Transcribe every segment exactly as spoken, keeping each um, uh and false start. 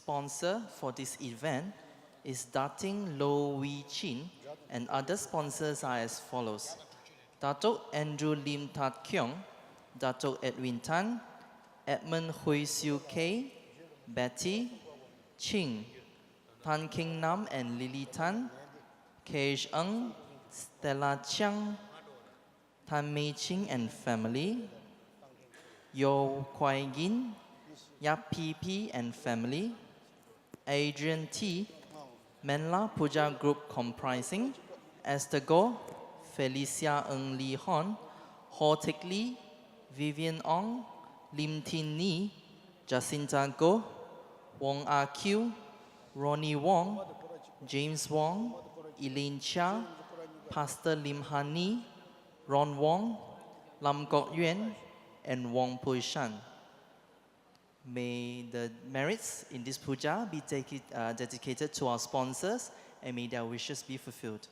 Sponsor for this event is Dating Lo Wee Chin, and other sponsors are as follows: Datuk Andrew Lim Tat Kyong, Datuk Edwin Tan, Edmund Hui Siu K, Betty Ching, Tan King Nam and Lily Tan, Keish Ng, Stella Chiang, Tan Mei Ching and family, Yo Kuai Gin, Yap Pi Pi and family, Adrian T, Menla Puja Group comprising Esther Go, Felicia Ng Lee Hon, Ho Tek Lee, Vivian Ong, Lim Tin Ni, Jacinta Go, Wong Ah Kyu, Ronnie Wong, James Wong, Elaine Chia, Pastor Lim Han Ni, Ron Wong, Lam Kok Yuen, and Wong Pui Shan. May the merits in this puja be dedi- uh, dedicated to our sponsors, and may their wishes be fulfilled.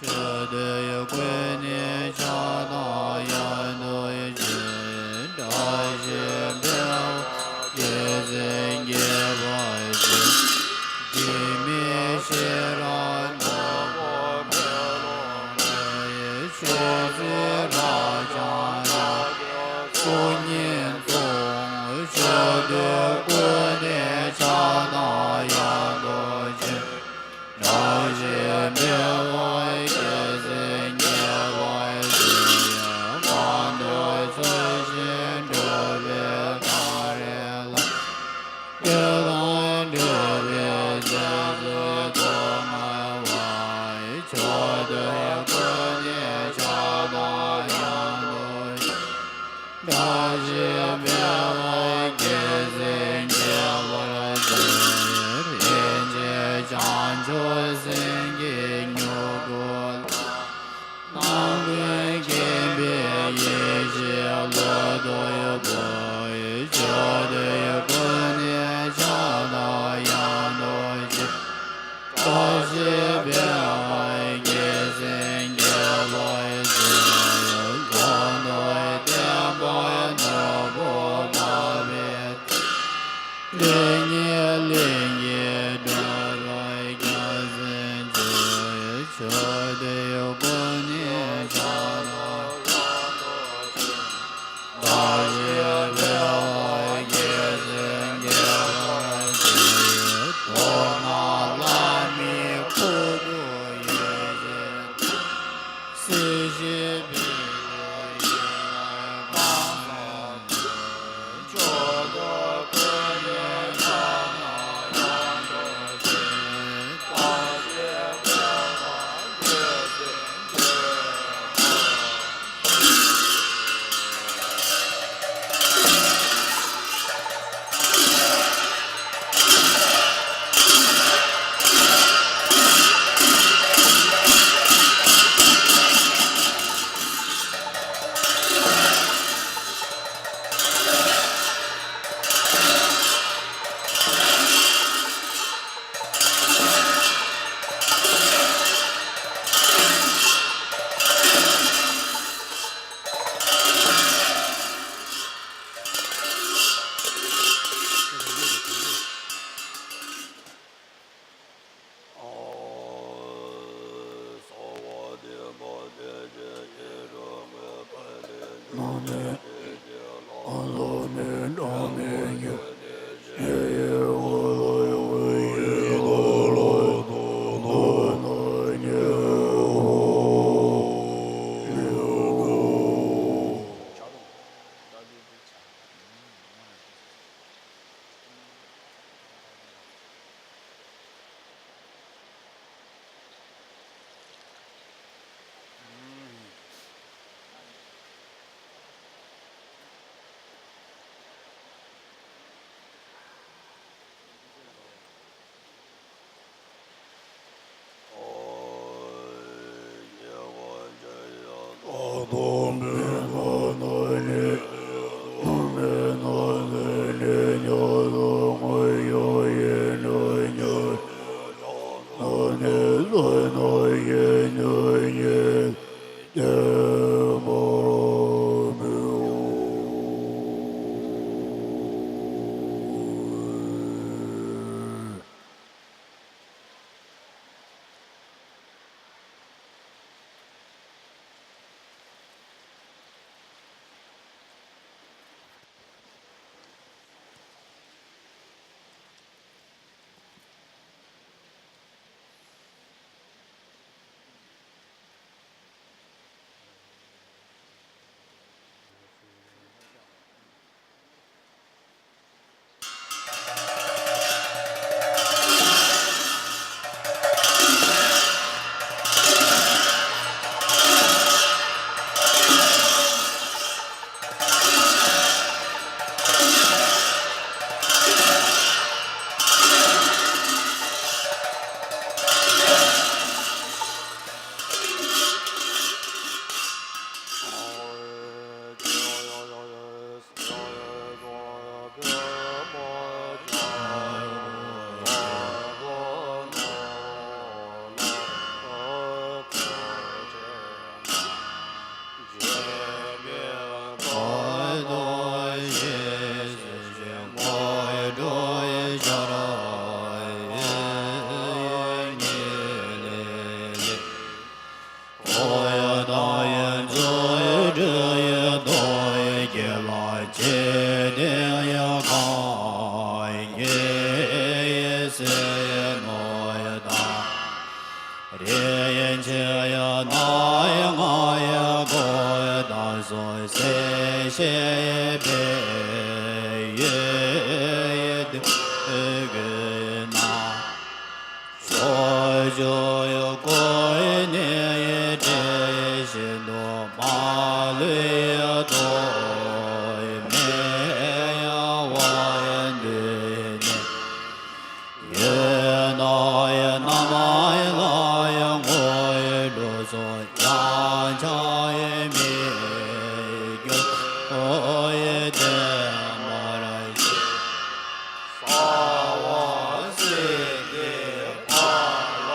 ཆོས་འདི་ཀུན་ནས་ཆགས་དང་ཡང་དག་ཅིང་། བཀྲ་ཤིས་འཕེལ་བ་རྒྱལ་མཚན་རྒྱས་པར་བྱེད། འཇིགས་མེད་ཤེས་རབ་ནོར་བུ་འཕེལ་ལོ་ལེགས། ཆོས་སྲིད་རབ་འབྱམས་ལ་སོགས་སྙིང་ཐུང་། ཆོས་འདི་ཀུན་ནས་ཆགས་དང་ཡང་དག་ཅིང་། བཀྲ་ཤིས་འཕེལ་བ་རྒྱལ་མཚན་རྒྱས་པར་བྱེད། གང་འདུལ་ཚུལ་བཞིན་སྒྲུབ་པའི་ཐག་རིང་ལ། སྐྱོབ་དང་སྒྲུབ་པའི་རྗེས་སུ་ཐོབ་སྨྲ་བ། ཆོས་འདི་ཀུན་ནས་ཆགས་དང་ཡང་དག་ཅིང་། བཀྲ་ཤིས་འཕེལ་བ་རྒྱལ་མཚན་རྒྱས་པར་བྱེད། ཡེ་ཤེས་བྱང་ཆུབ་སེམས་ཀྱི་མྱུ་གུ་ལ། རྣམ་ཀུན་མཁྱེན་པའི་ཡེ་ཤེས་ལུས་སྟོབས་པོ། ཆོས་འདི་ཀུན་ནས་ཆགས་དང་ཡང་དག་ཅིང་། བཀྲ་ཤིས་འཕེལ་བ་རྒྱལ་མཚན་རྒྱས་པར་བྱེད། ལྷོ་ནུབ་བསྟན་པ་ནོར་བུ་འཕགས་པའི་མཐའ། རིགས་ལྔའི་གླིང་གི་སྒྲུབ་པ་རྒྱལ་མཚན་མཆོག། ཆོས་འདི་ཀུན་ནས་ཆགས་དང་ཡང་དག་ཅིང་། བཀྲ་ཤིས་འཕེལ་བ་རྒྱལ་མཚན་རྒྱས་པར་བྱེད། མཐོ་ནག་ལྷ་མིའི་ཁུར་བོ་ཡེ་ཤེས་དང་། སྲིད་ཞིའི་བེམ་པོ་ཡེ་ཤེས་གང་སར་སྤྲོས། ཆོས་འདི་ཀུན་ནས་ཆགས་དང་ཡང་དག་ཅིང་། བཀྲ་ཤིས་འཕེལ་བ་རྒྱལ་མཚན་རྒྱས་པར་བྱེད། ཡན་ཆད་ཡང་ན་ཡང་ང་ཡི་གོ་བདག་སོགས་སེ་ཤེས་པའི་ཡུལ་དུ་གུས་ན། སོ་སོ་ཡི་གོ་ནས་དྲན་བཞིན་དུ་མ་ལུས་ཡང་ཐོགས་མེད་ཡང་བ་ཡང་འདུས་ནས། ཡོད་ན་ཡང་ན་མ་ཡང་ལ་ཡང་ངོ་བོའི་འགྲོ་སོང་ཡང་ཆ་ཡང་མི་འགྱུར་ཡང་དེ་མ་ར་ཞེས། ས་བ་སྲིད་ཀྱི་ཕ་ལ།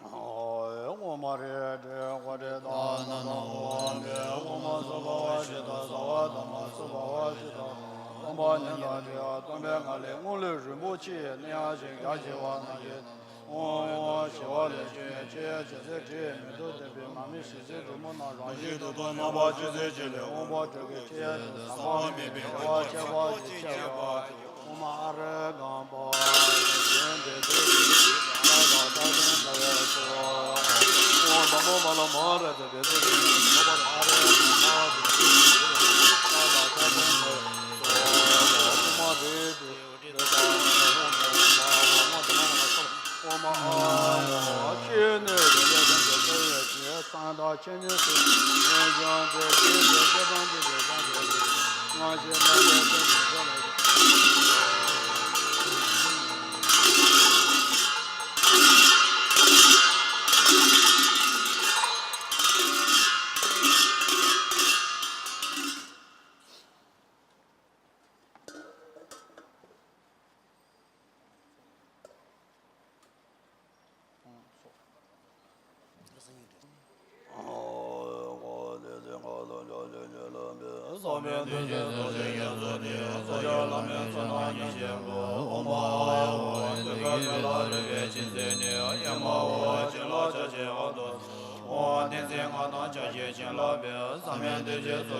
ཨོ། ཨོ་མ་རེ་ཏྲེ་ཧོ་ཏྲེ་ཏཱ་ན་ན་ཧོ་མེ། ཨོ་མ་སུ་བྷ་བ་ཤི་ཏ་ས་བ་ཏ་མ་སུ་བྷ་བ་ཤི་ཏ། ཨོ་མ་ཉི་ཟླ་དྲི་ཡ་སྟོན་པའི་ངང་ལས་སྔོན་ལས་རིན་པོ་ཆེའི་གནས་ཡང་ཞིང་རྒྱ་ཆེ་བ་ནང་བཞིན། ཨོ་ཞི་བ་ལྷས་བྱོན་ཡས་ཆེ་ཡ་ཇི་སྲིད་དྲི་ཡའི་མེ་ཏོག་ལྡན་པའི་མར་མེ་ཞལ་ཟས་གྲོགས་མོ་རྣམས་རང་བཞིན་དུ་ཐོབ། རྣམ་པ་ཅི་མཆིས་ཅི་ལས་འོངས་པ་སྤྲུལ་སྐུའི་ཆེ་ཡ་དང་ཟམ་པ་མེད་པའི་བདེ་བ་ཁྱད་པར་ཅན་ཆེ་བ། ཨོ་མ་ཨ་རེ་གང་པ་ཡོན་ཏན་དེ་དེ་ལ་ལ་ད་དོན་ད་བའི་སོ། ཨོ་དང་པོ་མ་ལ་མ་རེ་དེ་དེ་དེ་ལ་ལ་ཨ་རེ་གང་པ་དེ་དེ་ལ་ལ་ད་དོན་ད་བའི་སོ། ཨོ་མ་རེ་དེ་དེ་ད་ཨོ་མ་ཨོ་མ་དེ་ན་ལ་ཨོ་མ་ཨ་ཨོ་ཨ་ཁྱེད་ནས་རེ་རེ་དང་དེ་ཚོ་ཡོད་ཅེས། སངས་དང་ཆོས་ཉིད་སུ་ཉོན་ཅིང་དེ་ཞེས་པའི་སྐད་དང་འདི་ལས་ཀྱང་དེ་ལས་ང་ཞེས་ལ་ལས་དེ་མི་ཚོ་ལ།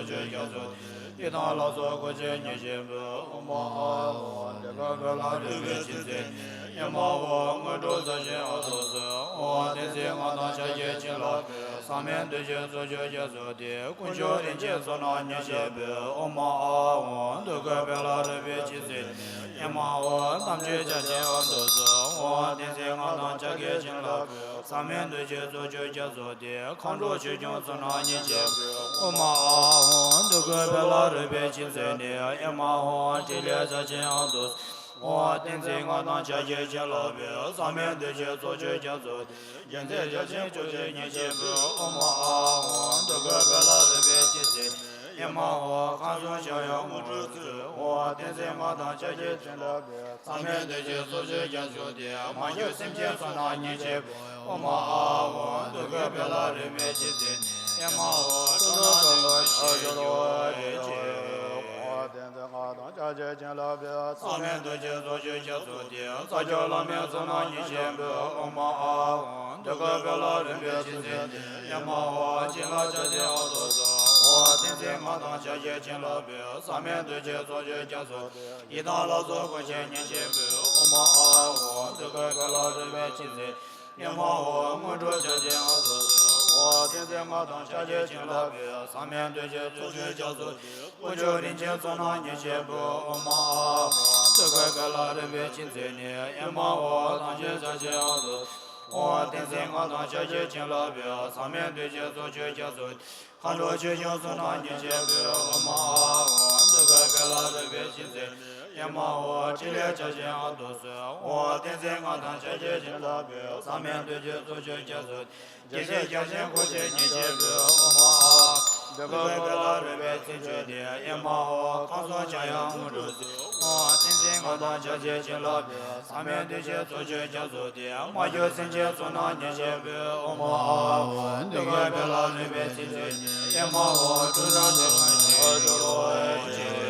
ཡི་དམ་ལ་སོགས་སྐུ་མཆོག་བརྒྱ་བཟུང་། ཡི་དམ་ལ་སོགས་སྐུ་མཆོག་བརྒྱ་བཟུང་། ཨོཾ་ཨཱཿཧཱུྃ། འདི་ཀ་ཀ་ལ་རོལ་པའི་ཚིགས་བཅད་ནི། ཨེ་མ་ཧོ། དངོས་གྲུབ་ཕྱག་ཆེན་ཨ་ཏོ་སི། ཨོཾ་བདེན་བཞིའི་མངའ་ཐང་ཕྱག་རྒྱའི་བྱིན་རླབས་ཀྱིས། ཟག་མེད་འདུ་བྱེད་ཚོགས་བཅས་རྒྱ་མཚོ་སྟེ། དཀོན་མཆོག་རིན་ཆེན་ཚོགས་རྣམས་ཉེར་བཞི་པོས། ཨོཾ་ཨཱཿཧཱུྃ། འདི་ཀ་ཀ་ལ་རོལ་པའི་ཚིགས་བཅད་ནི། ཨེ་མ་ཧོ། དམ་ཆོས་ཕྱག་ཆེན་ཨ་ཏོ་སི། ཨོཾ་བདེན་བཞིའི་མངའ་ཐང་ཕྱག་རྒྱའི་བྱིན་རླབས་ཀྱིས། ཟག་མེད་འདུ་བྱེད་ཚོགས་བཅས་རྒྱ་མཚོ་སྟེ། མཁའ་འགྲོ་ཆོས་སྐྱོང་ཚོགས་རྣམས་ཉེར་བཞི་པོས། ཨོཾ་ཨཱཿཧཱུྃ། འདི་ཀ་ཀ་ལ་རོལ་པའི་ཚིགས་བཅད་ནི། ཨེ་མ་ཧོ། ཕྲིན་ལས་ཕྱག་ཆེན་ཨ་ཏོ་སི། ཨོཾ་བདེན་བཞིའི་མངའ་ཐང་ཕྱག་རྒྱའི་བྱིན་རླབས་ཀྱིས། ཟག་མེད་འདུ་བྱེད་ཚོགས་བཅས་རྒྱ་མཚོ་སྟེ། རྒྱལ་མཚན་ཕྱག་ཆེན་བཅོ་བརྒྱད་ཉེར་བཞི་པོས། ཨོཾ་ཨཱཿཧཱུྃ། འདི་ཀ་ཀ་ལ་རོལ་པའི་ཚིགས་བཅད་ནི། ཨེ་མ་ཧོ། ཁམས་གསུམ་འཆར་ཡང་དངོས་གྲུབ་སྩོལ། ཨོཾ་བདེན་བཞིའི་མངའ་ཐང་ཕྱག་རྒྱའི་བྱིན་རླབས་ཀྱིས། ཟག་མེད་འདུ་བྱེད་ཚོགས་བཅས་རྒྱ་མཚོ་སྟེ། མ་གྱུར་སེམས་ཅན་ཚོགས་རྣམས་ཉེར་བཞི་པོས། ཨོཾ་ཨཱཿཧཱུྃ། འདི་ཀ་ཀ་ལ་རོལ་པའི་ཚིགས་བཅད་ནི། ཨེ་མ་ཧོ། ཀྲུང་ནག་ཚོགས་རྣམས་ཞི་བར་གྱུར་ཅིག། ཨོཾ་བདེན་བཞིའི་མངའ་ཐང་ཕྱག་རྒྱའི་བྱིན་རླབས་ཀྱིས། ཟག་མེད་འདུ་བྱེད་ཚོགས་བཅས་རྒྱ་མཚོ་སྟེ། རྩ་བརྒྱུད་བླ་མའི་ཚོགས་རྣམས་ཉེར་བཞི་པོས། ཨོཾ་ཨཱཿཧཱུྃ། འདི་ཀ་ཀ་ལ་རོལ་པའི་ཚིགས་བཅད་ནི། ཨེ་མ་ཧོ། བྱིན་རླབས་ཕྱག་རྒྱའི་ཨ་ཏོ་སི། ཨོཾ་བདེན་བཞིའི་མངའ་ཐང་ཕྱག་རྒྱའི་བྱིན་རླབས་ཀྱིས། ཟག་མེད་འདུ་བྱེད་ཚོགས་བཅས་རྒྱ་མཚོ་སྟེ། ཡི་དམ་ལ་སོགས་སྐུ་མཆོག་ཉེར་བཞི་པོས། ཨོཾ་ཨཱཿཧཱུྃ། འདི་ཀ་ཀ་ལ་རོལ་པའི་ཚིགས་བཅད་ནི། ཨེ་མ་ཧོ། དངོས་གྲུབ་ཕྱག་ཆེན་ཨ་ཏོ་སི། ཨོཾ་བདེན་བཞིའི་མངའ་ཐང་ཕྱག་རྒྱའི་བྱིན་རླབས་ཀྱིས། ཟག་མེད་འདུ་བྱེད་ཚོགས་བཅས་རྒྱ་མཚོ་སྟེ། དཀོན་མཆོག་རིན་ཆེན་ཚོགས་རྣམས་ཉེར་བཞི་པོས། ཨོཾ་ཨཱཿཧཱུྃ། འདི་ཀ་ཀ་ལ་རོལ་པའི་ཚིགས་བཅད་ནི། ཨེ་མ་ཧོ། དམ་ཆོས་ཕྱག་ཆེན་ཨ་ཏོ་སི། ཨོཾ་བདེན་བཞིའི་མངའ་ཐང་ཕྱག་རྒྱའི་བྱིན་རླབས་ཀྱིས། ཟག་མེད་འདུ་བྱེད་ཚོགས་བཅས་རྒྱ་མཚོ་སྟེ། མཁའ་འགྲོ་ཆོས་སྐྱོང་ཚོགས་རྣམས་ཉེར་བཞི་པོས། ཨོཾ་ཨཱཿཧཱུྃ། འདི་ཀ་ཀ་ལ་རོལ་པའི་ཚིགས་བཅད་ནི། ཨེ་མ་ཧོ། ཕྲིན་ལས་ཕྱག་ཆེན་ཨ་ཏོ་སི། ཨོཾ་བདེན་བཞིའི་མངའ་ཐང་ཕྱག་རྒྱའི་བྱིན་རླབས་ཀྱིས། ཟག་མེད་འདུ་བྱེད་ཚོགས་བཅས་རྒྱ་མཚོ་སྟེ། རྒྱལ་སྲས་བརྒྱ་བྱིན་འཁོར་བཅས་ཉེར་བཞི་པོས། ཨོཾ་ཨཱཿཧཱུྃ། འདི་ཀ་ཀ་ལ་རོལ་པའི་ཚིགས་བཅད་ནི། ཨེ་མ་ཧོ། ཁམས་གསུམ་འཆར་ཡང་དངོས་གྲུབ་སྩོལ། ཨོཾ་བདེན་བཞིའི་མངའ་ཐང་ཕྱག་རྒྱའི་བྱིན་རླབས་ཀྱིས། ཟག་མེད་འདུ་བྱེད་ཚོགས་བཅས་རྒྱ་མཚོ་སྟེ། མ་གྱུར་སེམས་ཅན་ཚོགས་རྣམས་ཉེར་བཞི་པོས། ཨོཾ་ཨཱཿཧཱུྃ། འདི་ཀ་ཀ་ལ་རོལ་པའི་ཚིགས་བཅད་ནི། ཨེ་མ་ཧོ། ཀྲུང་ནག་ཚོགས་རྣམས་ཞི་བར་གྱུར་ཅིག།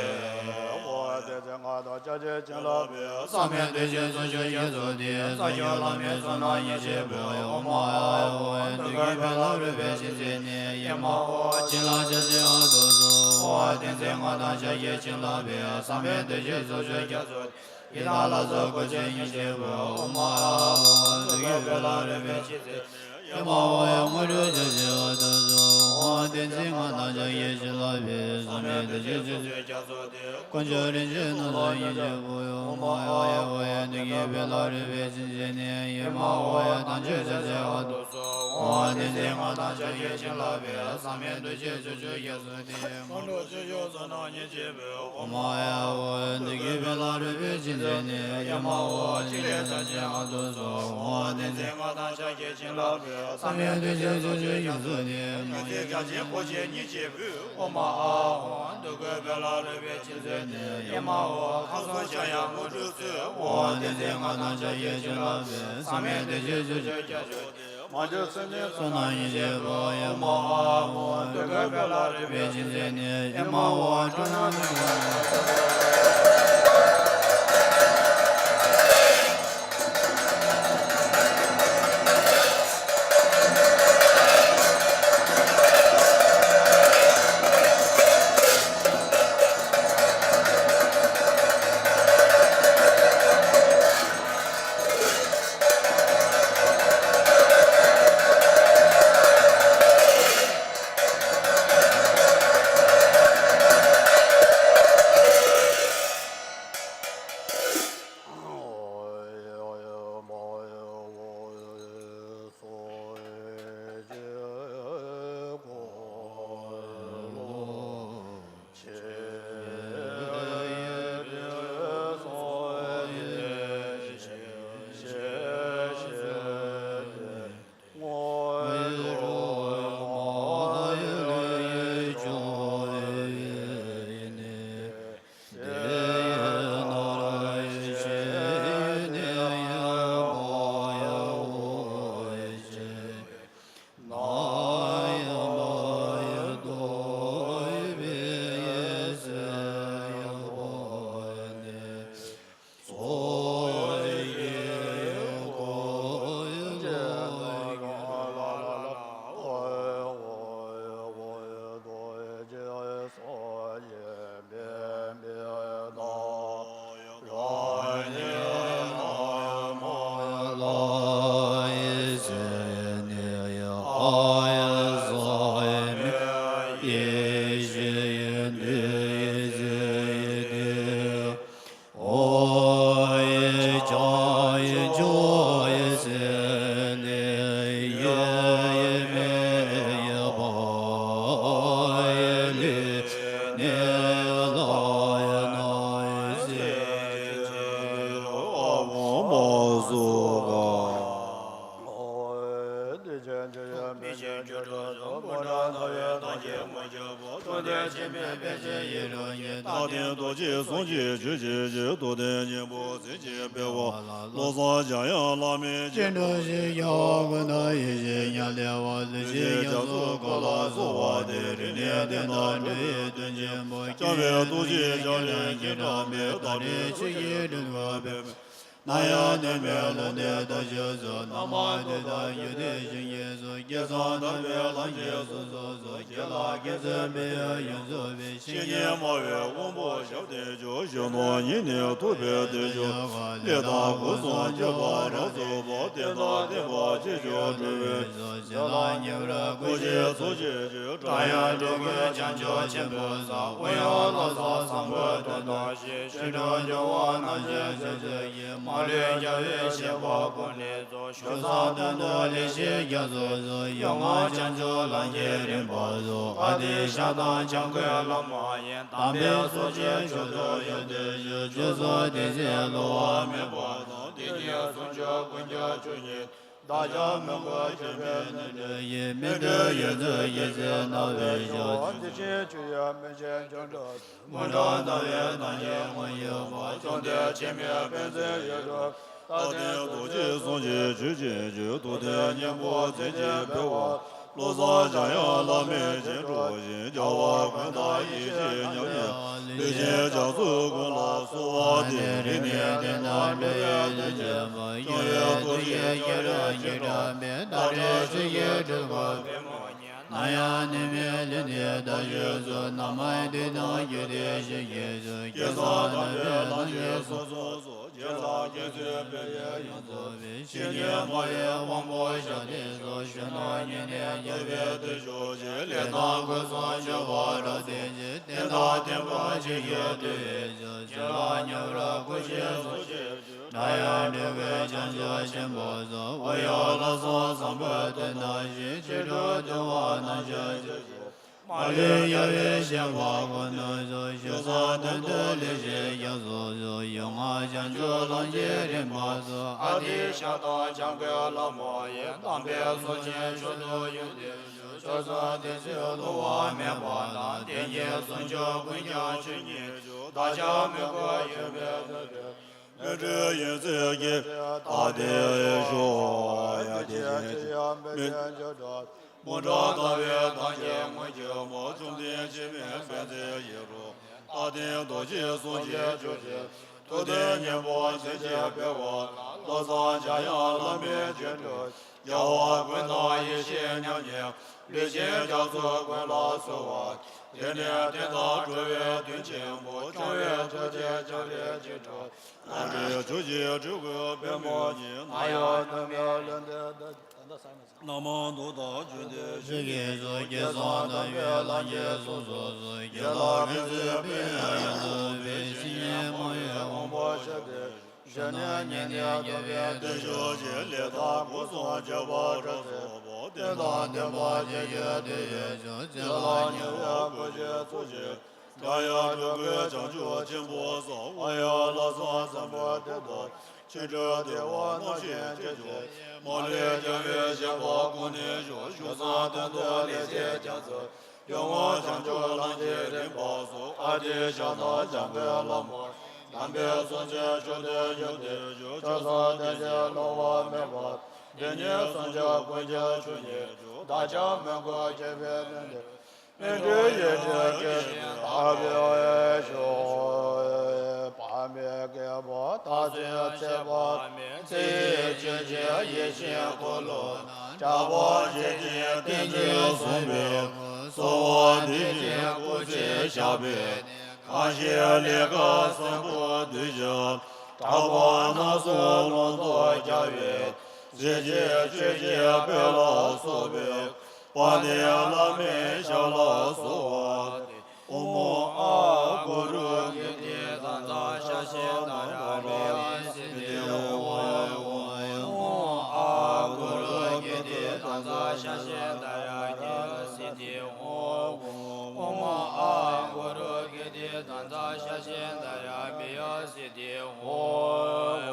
ཨོཾ་བདེན་བཞིའི་མངའ་ཐང་ཕྱག་རྒྱའི་བྱིན་རླབས་ཀྱིས། ཟག་མེད་འདུ་བྱེད་ཚོགས་བཅས་རྒྱ་མཚོ་སྟེ། རྩ་བརྒྱུད་བླ་མའི་ཚོགས་རྣམས་ཉེར་བཞི་པོས། ཨོཾ་ཨཱཿཧཱུྃ། འདི་ཀ་ཀ་ལ་རོལ་པའི་ཚིགས་བཅད་ནི། ཨེ་མ་ཧོ། བྱིན་རླབས་ཕྱག་རྒྱའི་ཨ་ཏོ་སི། ཨོཾ་བདེན་བཞིའི་མངའ་ཐང་ཕྱག་རྒྱའི་བྱིན་རླབས་ཀྱིས། ཟག་མེད་འདུ་བྱེད་ཚོགས་བཅས་རྒྱ་མཚོ་སྟེ། ཡི་དམ་ལ་སོགས་སྐུ་མཆོག་ཉེར་བཞི་པོས། ཨོཾ་ཨཱཿཧཱུྃ། འདི་ཀ་ཀ་ལ་རོལ་པའི་ཚིགས་བཅད་ནི། ཨེ་མ་ཧོ། དངོས་གྲུབ་ཕྱག་རྒྱའི་ཨ་ཏོ་སི། ཨོཾ་བདེན་བཞིའི་མངའ་ཐང་ཕྱག་རྒྱའི་བྱིན་རླབས་ཀྱིས། ཟག་མེད་འདུ་བྱེད་ཚོགས་བཅས་རྒྱ་མཚོ་སྟེ། དཀོན་མཆོག་རིན་ཆེན་རྣམས་སུ་ཉེར་བཞི་པོས། ཨོཾ་ཨཱཿཧཱུྃ། འདི་ཀ་ཀ་ལ་རོལ་པའི་ཚིགས་བཅད་ནི། ཨེ་མ་ཧོ། དམ་ཆོས་ཕྱག་རྒྱའི་ཨ་ཏོ་སི། ཨོཾ་བདེན་བཞིའི་མངའ་ཐང་ཕྱག་རྒྱའི་བྱིན་རླབས་ཀྱིས། ཟག་མེད་འདུ་བྱེད་ཚོགས་བཅས་རྒྱ་མཚོ་སྟེ། མཁའ་འགྲོ་ཆོས་སྐྱོང་ཚོགས་རྣམས་ཉེར་བཞི་པོས། ཨོཾ་ཨཱཿཧཱུྃ། འདི་ཀ་ཀ་ལ་རོལ་པའི་ཚིགས་བཅད་ནི། ཨེ་མ་ཧོ། ཕྲིན་ལས་ཕྱག་ཆེན་ཨ་ཏོ་སི། ཨོཾ་བདེན་བཞིའི་མངའ་ཐང་ཕྱག་རྒྱའི་བྱིན་རླབས་ཀྱིས། ཟག་མེད་འདུ་བྱེད་ཚོགས་བཅས་རྒྱ་མཚོ་སྟེ། རྒྱལ་སྲས་བརྒྱ་བྱིན་འཁོར་བཅས་ཉེར་བཞི་པོས། ཨོཾ་ཨཱཿཧཱུྃ། འདི་ཀ་ཀ་ ལ་རོལ་པའི་ཆུ་ཚོད་ནི་ཨེ་མ་ཧོ། ཁམས་གསུམ་འཆར་ཡང་དངོས་གྲུབ་སྩོལ། འོ་བསྟན་འཛིན་ང་དང་ཕྱག་གཡས་བྱིན་བརླབས་པའི། བསམ་ཡས་བདེ་གཤེགས་ཆོས་ཀྱི་རྒྱ་མཚོ་སྟེ། མ་གྱུར་ཚུལ་ཁྲིམས་ཚོགས་རྣམས་ཡེ་ཤེས་སྐུ། ཨེ་མ་ཧོ། འདོད་དགུའི་དཔལ་ལ་རོལ་པའི་ཆུ་ཚོད་ནི་ཨེ་མ་ཧོ། འགྲོ་རྣམས་ཀྱི་རྟག་བརྟན་རྡོ་རྗེ་གསུང་གི་ཆོས་ཀྱི་རྗེ། རྟོགས་ལྡན་སྙིང་པོ་ཟིལ་གྱིས་ཕུལ་བ། བློ་བཟང་འཇམ་དབྱངས་བླ་མའི་སྤྱན་སྤྲིན་ཞིག། རྒྱལ་བ་ཀུན་ཏུ་ཡེ་ཤེས་ཉག་ལེ་བ། གླུ་ཞིག་རྒྱ་མཚོའི་གོ་ལ་བསྲུབས་པ་དེ། རིག་གནས་བསྟན་དང་འགྲོ་བའི་དོན་ཆེན་པོ། སྐྱོང་བའི་ཐུགས་རྗེའི་ཕྱག་ལེན་གྱིས་དྲངས་པའི། བདག་འདྲའི་ཆོས་ཀྱི་སྤྲུལ་སྐུ་པདྨ། ནམ་ཡང་ནུབ་མེད་ལུང་བསྟན་རྟ་ཞོན་སོགས། རྣམ་མང་དུས་དང་ཡུལ་དུས་གཞན་གྱིས་སུ། སྐལ་བཟང་དམ་པའི་ལམ་གྱི་ཟུར་སོགས་སུ། ཁྱེད་ལ་དགེ་ཚུལ་དཔལ་ཡོན་ཡོངས་རྫོགས་པའི། བཤེས་གཉེན་སྨྲ་བའི་དབང་པོ་ཞབས་བརྟན་མཆོག་གཞོན་ནུ་ཉིད་ནས་ཐུབ་པའི་བདེ་མཆོག་ལས་དང་སྐུ་གསུམ་སྤྱོད་པ་རབ་རྫོགས་པ། བསྟན་དང་བསྟན་པ་ཅི་བྱུང་འགྲུབ་པའི། ཟས་དང་ཉེ་བར་བཀུར་ཞིང་འཚོ་བྱེད་ཅིང་། སྒྲ་དབྱངས་སྒྲོག་གུའི་བྱང་ཆུབ་ཆེན་པོའི་ས། དབུ་ཡང་ལྷ་ས་བཟང་པོའི་དོན་དུ་གཤེགས། ཆོས་དྲུག་འབྱུང་བ་རྣམ་བཞི་ཆོས་ཚུལ་གྱི། མ་ལུས་རྒྱལ་བའི་བཤེས་པ་ཀུན་ལས་རྫོགས། ཞུ་ས་དོན་དུ་ལེགས་བཤད་རྒྱ་མཚོ་སོགས། ཡོངས་བསྔགས་བྱང་ཆུབ་ལམ་གྱི་རིམ་པ་སོགས། ཨ་ཏི་ཤ་དང་བྱམས་མགོན་བླ་མ་ཡི། དམ་པའི་ཚོགས་ཀྱི་མཆོག་ཏུ་ཡོངས་བསྟོད་ཞུ། བཅུ་གསུམ་དེ་ཚེ་བསླུ་བ་མེད་པ་དང་། དེ་ཉིད་ཟུང་འཇུག་ཀུན་ཁྱབ་ཆོས་ཉིད། བདག་ཅག་མི་མགོ་ཆོས་པའི་ནི་འདྲ་ཡི། མི་འདོད་ཡོངས་རྫོགས་ཡེ་ཤེས་རྣམ་པར་ཤར། དེ་བཞིན་ཆོས་དབྱིངས་མི་ཕྱེད་འབྱུང་གྲགས། དངོས་གྲུབ་ལྡན་པའི་ཐབས་ཀྱིས་ངོ་ཤེས་པ། བཅོམ་ལྡན་འཆི་མེད་པད་ཚལ་ཡུལ་དུ། རྟག་བརྟན་རྡོ་རྗེ་གསུང་གི་ཆོས་ཀྱི་རྒྱུད། རྟོགས་ལྡན་སྙིང་པོ་ཟིལ་གྱིས་ཕུལ་བ། བློ་བཟང་འཇམ་དབྱངས་བླ་མའི་སྤྱན་སྤྲོ་ཞིང་། རྒྱལ་བ་ཀུན་དང་ཡེ་ཤེས་མཉམ་ཉིད། ལུས་ཅན་རྒྱ་མཚོའི་གོ་ལ་བསྲུབས་པ་དེ། རིག་གནས་བསྟན་དང་འགྲོ་བའི་དོན་ཆེན་པོ། སྐྱོང་བའི་ཐུགས་རྗེའི་སྐྱེས་རབས་ཀྱིས་དྲངས་པའི། བདག་འདྲའི་ཆོས་ཀྱི་སྤྲུལ་སྐུ་པདྨ་ཉིད། ནམ་ཡང་ནུབ་མེད་ལུང་བསྟན་རྟ་ཞོན་སོགས། རྣམ་མང་དུས་དང་ཡུལ་དུས་གཞན་གྱིས་སུ། སྐལ་བཟང་དམ་པའི་ལམ་གྱི་ཟུར་སོགས་སུ། རྗེ་ལ་དགེ་ཚུལ་དཔལ་ཡོན་ཡོངས་རྫོགས་པའི། བཤེས་གཉེན་སྨྲ་བའི་དབང་པོ་ཞབས་བརྟན་མཆོག་གཞོན་ནུ་ཉིད་ནས་ཐུབ་པའི་བདེ་མཆོག་ཅན། ལས་དང་སྐུ་གསུམ་སྤྱོད་པ་རབ་བརྟན་ཅིང་། བསྟན་དང་བསྟན་པ་ཇི་བཞིན་དུ་ཡོངས་སུ། ཆོས་ལ་ཉེ་བར་བཀུར་ཞིང་འཚོ་བྱེད་ཅིང་། སྒྲ་དབྱངས་སྒྲོག་གུའི་བྱང་ཆུབ་ཆེན་པོའི་ས། དབུ་ཡང་ལྷ་ས་བཟང་པོའི་དོན་དུ་གཤེགས། ཆོས་དྲུག་འདུལ་བ་རྣམ་བཞི་ཆོས་ཀྱི། མ་ལུས་རྒྱལ་བའི་བཤེས་པ་ཀུན་ཏུ་གཤེགས། ཞུ་ས་དོན་དུ་ལེགས་བཤད་རྒྱ་མཚོ་སོགས། ཡོངས་བསྔགས་བྱང་ཆུབ་ལམ་གྱི་རིམ་པ་སོགས། ཨ་ཏི་ཤ་དང་བྱམས་མགོན་བླ་མ་ཡི། དམ་པའི་ཚོགས་ཀྱི་མཆོག་ཏུ་ཡོངས་བསྟོད་ཞུ། ཆོས་སུ་དེ་ཚེ་ལྟུང་བ་མེད་པ་དང་། དེ་ཉིད་ཟུང་འཇུག་ཀུན་ཀྱང་ཆོས་ཉིད་དུ། བདག་ཅག་མི་གོས་ཆོས་པའི་དོན་དུ། མི་འཁྲུལ་ཡེ་ཤེས་ཀྱི་ལྟ་སྟེ་ཞོག། ཡ་དེ་བཞིན་གཤེགས་པའི་མི་འཕྲོག་ལྟ་བའི་དམ་ཅན་དངོས་ཀྱི་མ། བཅོམ་ལྡན་འཆི་མེད་པད་ཚལ་ཡིད་འཕྲོག་རྟ་སྟེང་རྡོ་རྗེའི་གསུང་གཅིག་གྱུར་ཅིག། ཐུབ་བསྟན་སྙིང་པོ་འཛིན་ཅིང་སྤེལ་བ་དང་། བློ་བཟང་འཇམ་དབྱངས་བླ་མའི་རྗེས་འགྲོ། རྒྱལ་བ་ཀུན་དང་ཡེ་ཤེས་མཉམ་ཉིད། ལུས་ཅན་རྒྱ་མཚོ་ཀུན་ལ་གསོལ་བ། དེ་ནས་དེ་དག་འགྲོ་བའི་དོན་ཆེན་པོ། སྐྱོང་བའི་ཐུགས་རྗེ་འཇམ་པའི་རྗེས་འགྲོ། རྣམ་པའི་ཐུགས་རྗེས་སྤྲུལ་སྐུའི་པདྨོ་ཉིད། ནམ་ཡང་ནུབ་མེད་ལུས་འདི། ན་མོ་འདི་དག་བརྗོད་དེ་ཆོས་ཀྱི་མཆོག་སྐལ་བཟང་དམ་པའི་ལམ་གྱི་གསུང་སོ་སོ། ཞི་ལྷག་མཁྱེན་བརྩེ་དཔལ་ཡོན་དུ་སྤེལ། བཤེས་གཉེན་སྨྲ་བའི་དབང་པོ་ཞབས་ཏེ་ཞུ། ཞི་གནས་ཉི་ཟླའི་རྒྱ་བས་བསྟོད་ཕྱུག་གི་ལས་དང་སྐུ་གསུམ་འགྱུར་བ་སྒྲ་སོགས་པ། རྟེན་དང་བརྟེན་པ་དེ་བཞིན་དུ་ཡོད་ཅིང་། རྩིས་ལ་ཉེ་བའི་སྐུ་བཞིའི་ཚོགས་ཀྱིས། སྒྲ་དབྱངས་སྒྲོག་པའི་བྱང་ཆུབ་ཆེན་པོའི་ས། དབང་ཡང་ལྷ་བསངས་སམ་བྷོ་ཊ་དང་། ཆོ་འཕྲུལ་བདེ་བ་རྣམ་བཞི་ཅན་གྱི། མ་ལུས་རྒྱལ་བའི་བཞེད་པ་ཀུན་ནས་བཞུགས། བཞུགས་མཚམས་སྟེང་དུ་ལེགས་བྱས་རྒྱ་མཚོ། ཡོངས་བསྔོས་བྱང་ཆུབ་ལམ་གྱི་རིམ་པ་སོགས། ཨ་ཏི་ཤ་ན་འཇམ་པའི་ལྷ་མོ། དམ་པའི་གསུང་ཆེན་མཆོག་ཏུ་གྱུར་ཏེ་བཞུགས། ཆོས་སྲུང་དེ་བཞིན་སློང་བ་མེད་པ། དེ་ཉིད་ཟུང་འཇུག་ཀུན་ཀྱང་ཆོས་ཉིད་དུ། བདག་ཅག་མི་གོས་ཆོས་པའི་དོན་དུ། མི་འཁྲུལ་ཡེ་ཤེས་ཀྱི་ལྟ་བའི་ཞོག། དཔག་མེད་རྒྱལ་པོ་རྟག་བརྟན་ཚེ་དཔག་མེད། ཚེ་ཡི་ཆོས་ཀྱི་ཡེ་ཤེས་འཁོར་ལོ་ན། ལྕགས་ཕག་ཆེ་ཆེན་ཏིང་འཛིན་བཟུང་བའི། གསོལ་བ་འདེབས་ཤིང་སྐུ་ཚེ་ཞགས་པའི། གང་ཞིག་ལས་དཀར་སྲིན་པོ་འདུལ་ཞིང་། ཁྲག་འབར་སྣ་ཚོགས་རླུང་རྟ་རྒྱས་པའི། གཟི་བརྗིད་ཆོས་ཀྱི་དཔལ་ལ་སོགས་པའི། དཔལ་ལྡན་བླ་མའི་ཞབས་ལ་གསོལ་བ། ཨོཾ་ཨཱཿ་གུ་རུ་ཀིརྟི་དྷ་ཛཿ་ཤ་ཤི་དྷ་ར་བྷྱ་སིདྡྷི་ཧཱུྃ། ཨོཾ་ཨཱཿ་གུ་རུ་ཀིརྟི་དྷ་ཛཿ་ཤ་ཤི་དྷ་ར་བྷྱ་སིདྡྷི་ཧཱུྃ། ཨོཾ་ཨཱཿ་གུ་རུ་ཀིརྟི་དྷ་ཛཿ་ཤ་ཤི་དྷ་ར་བྷྱ་སིདྡྷི་ཧཱུྃ།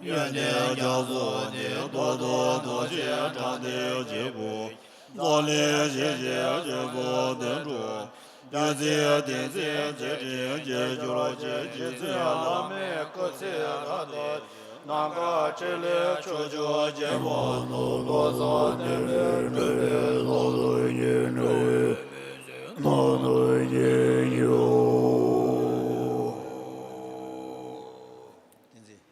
ཡོན་ཏན་རྒྱ་མཚོ་འདི། ཏོག་ཏོག་རྡོ་རྗེ་དྲང་ཐེངས་གཅིག་པུ། རྫོགས་ལས་ཞི་བྱེད་ཆོས་ཚོགས་བདུན་གྲོལ། བདུད་རྩིའི་གཏེར་མཛོད་རྩེ་སྤྲིན་གྱིས་གྱུར་ཅིག་རྗེ་བཙུན་བླ་མའི་སྐུ་ཚེ་རབ་བརྟན། ནམ་མཁའ་ཕྲིན་ལས་ཕྱོགས་བཅུར་རྒྱས་པ་དང་། བློ་བཟང་བདེ་ལེགས་འགྲོ་བའི་བློ་ལུ་ཡིད་འགྲོ་བའི་ནང་དུ་ཡིད་འགྱུར། བསྟན་འཛིན།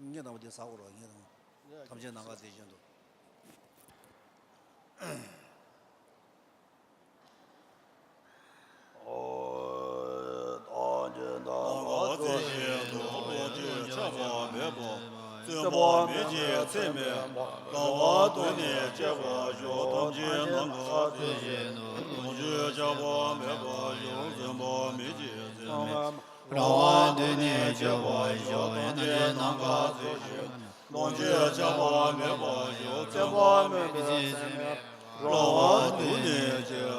ངས་དང་པོ་དེ་ཟ་དགོས་རོགས། ངས་དང་པོ། ཐམས་ཅད་ནམ་མཁའ་དེ་བཞིན་དུ། ཨོ། ཐམས་ཅད་ནམ་མཁའ་དེ་བཞིན་དུ། ལོངས་སྤྱོད་ཆགས་པ་མེད་པ། བརྩོན་པ་མེད་ཅིང་ཚད་མེད་པ། དགའ་བ་དུ་ནི་སྐྱེ་བར་ཤོག། ཐམས་ཅད་ནམ་མཁའ་དེ་བཞིན་དུ། ལོངས་སྤྱོད་ཆགས་པ་མེད་པར་ཤོག། བརྩོན་པ་མེད་ཅིང་ཚད་མེད་པ། རང་དབང་དུ་ནི་སྐྱེ་བར་ཤོག། ཐམས་ཅད་ནམ་མཁའ་དེ་བཞིན། ལོངས་སྤྱོད་ཆགས་པ་མེད་པར་ཤོག། བརྩོན་པ་མེད་པའི་ཚད་མེད་པ། རང་དབང་དུ་ནི་སྐྱེ་བར་ཤོག།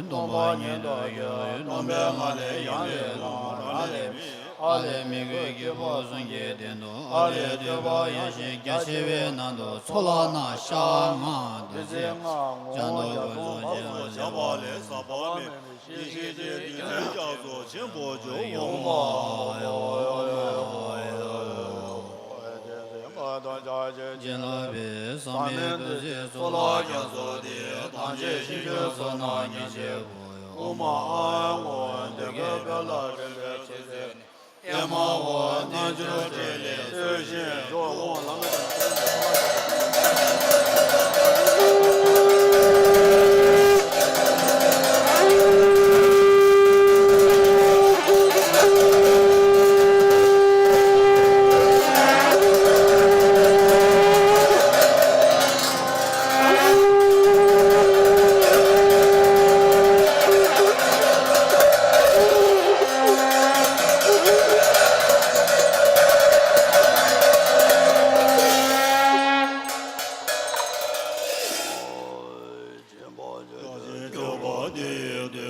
སྟོང་པ་ཉིད་དུ་ཡོད། སྟོང་པའི་ངང་ལས་ཡང་ལས་ལོངས། རང་ལས་མིན། ཨ་ལས་མི་འགོས་གྱུར་པ་གསུམ་གྱི་སྟེང་དུ། ཨ་ལས་སྤྲོས་པ་ཡངས་ཤིང་རྒྱ་ཆེ་བའི་ནང་དུ། ཚོགས་ལ་ནི་ཤར་ལྔ་བདུད་རྩི་ལྔ། བྱང་དུ་རྒོད་ཚོགས་བརྒྱད་པོ་བཞག་པ་ལས། ཟག་པ་མེད་པའི་ཡེ་ཤེས་ཀྱི་བདུད་རྩི་རྒྱ་མཚོ་ཆེན་པོ་བྱུང་། ཨོཾ་ཨཱཿཧཱུྃ། བྱིན་རླབས་པའི་ཟག་མེད་བདུད་རྩིའི་ཚོགས་ལ་རྒྱ་མཚོ་སྟེ། ཐམས་ཅད་ཤིན་ཏུ་བསོད་ནམས་ཉེར་གཅིག་པུ། ཨོཾ་ཨཱཿཧཱུྃ། འདོད་དགུའི་དཔལ་ལ་རིམ་པས་ཆེས་མཛད་ནས། ཨེ་མ་ཧོ། རྣལ་འབྱོར་སྤྲིན་ལས་བཏོན་ཞིང་འཇོམས། ཨོཾ་བླ་མེད་ཐ་མ་ཐ་མ།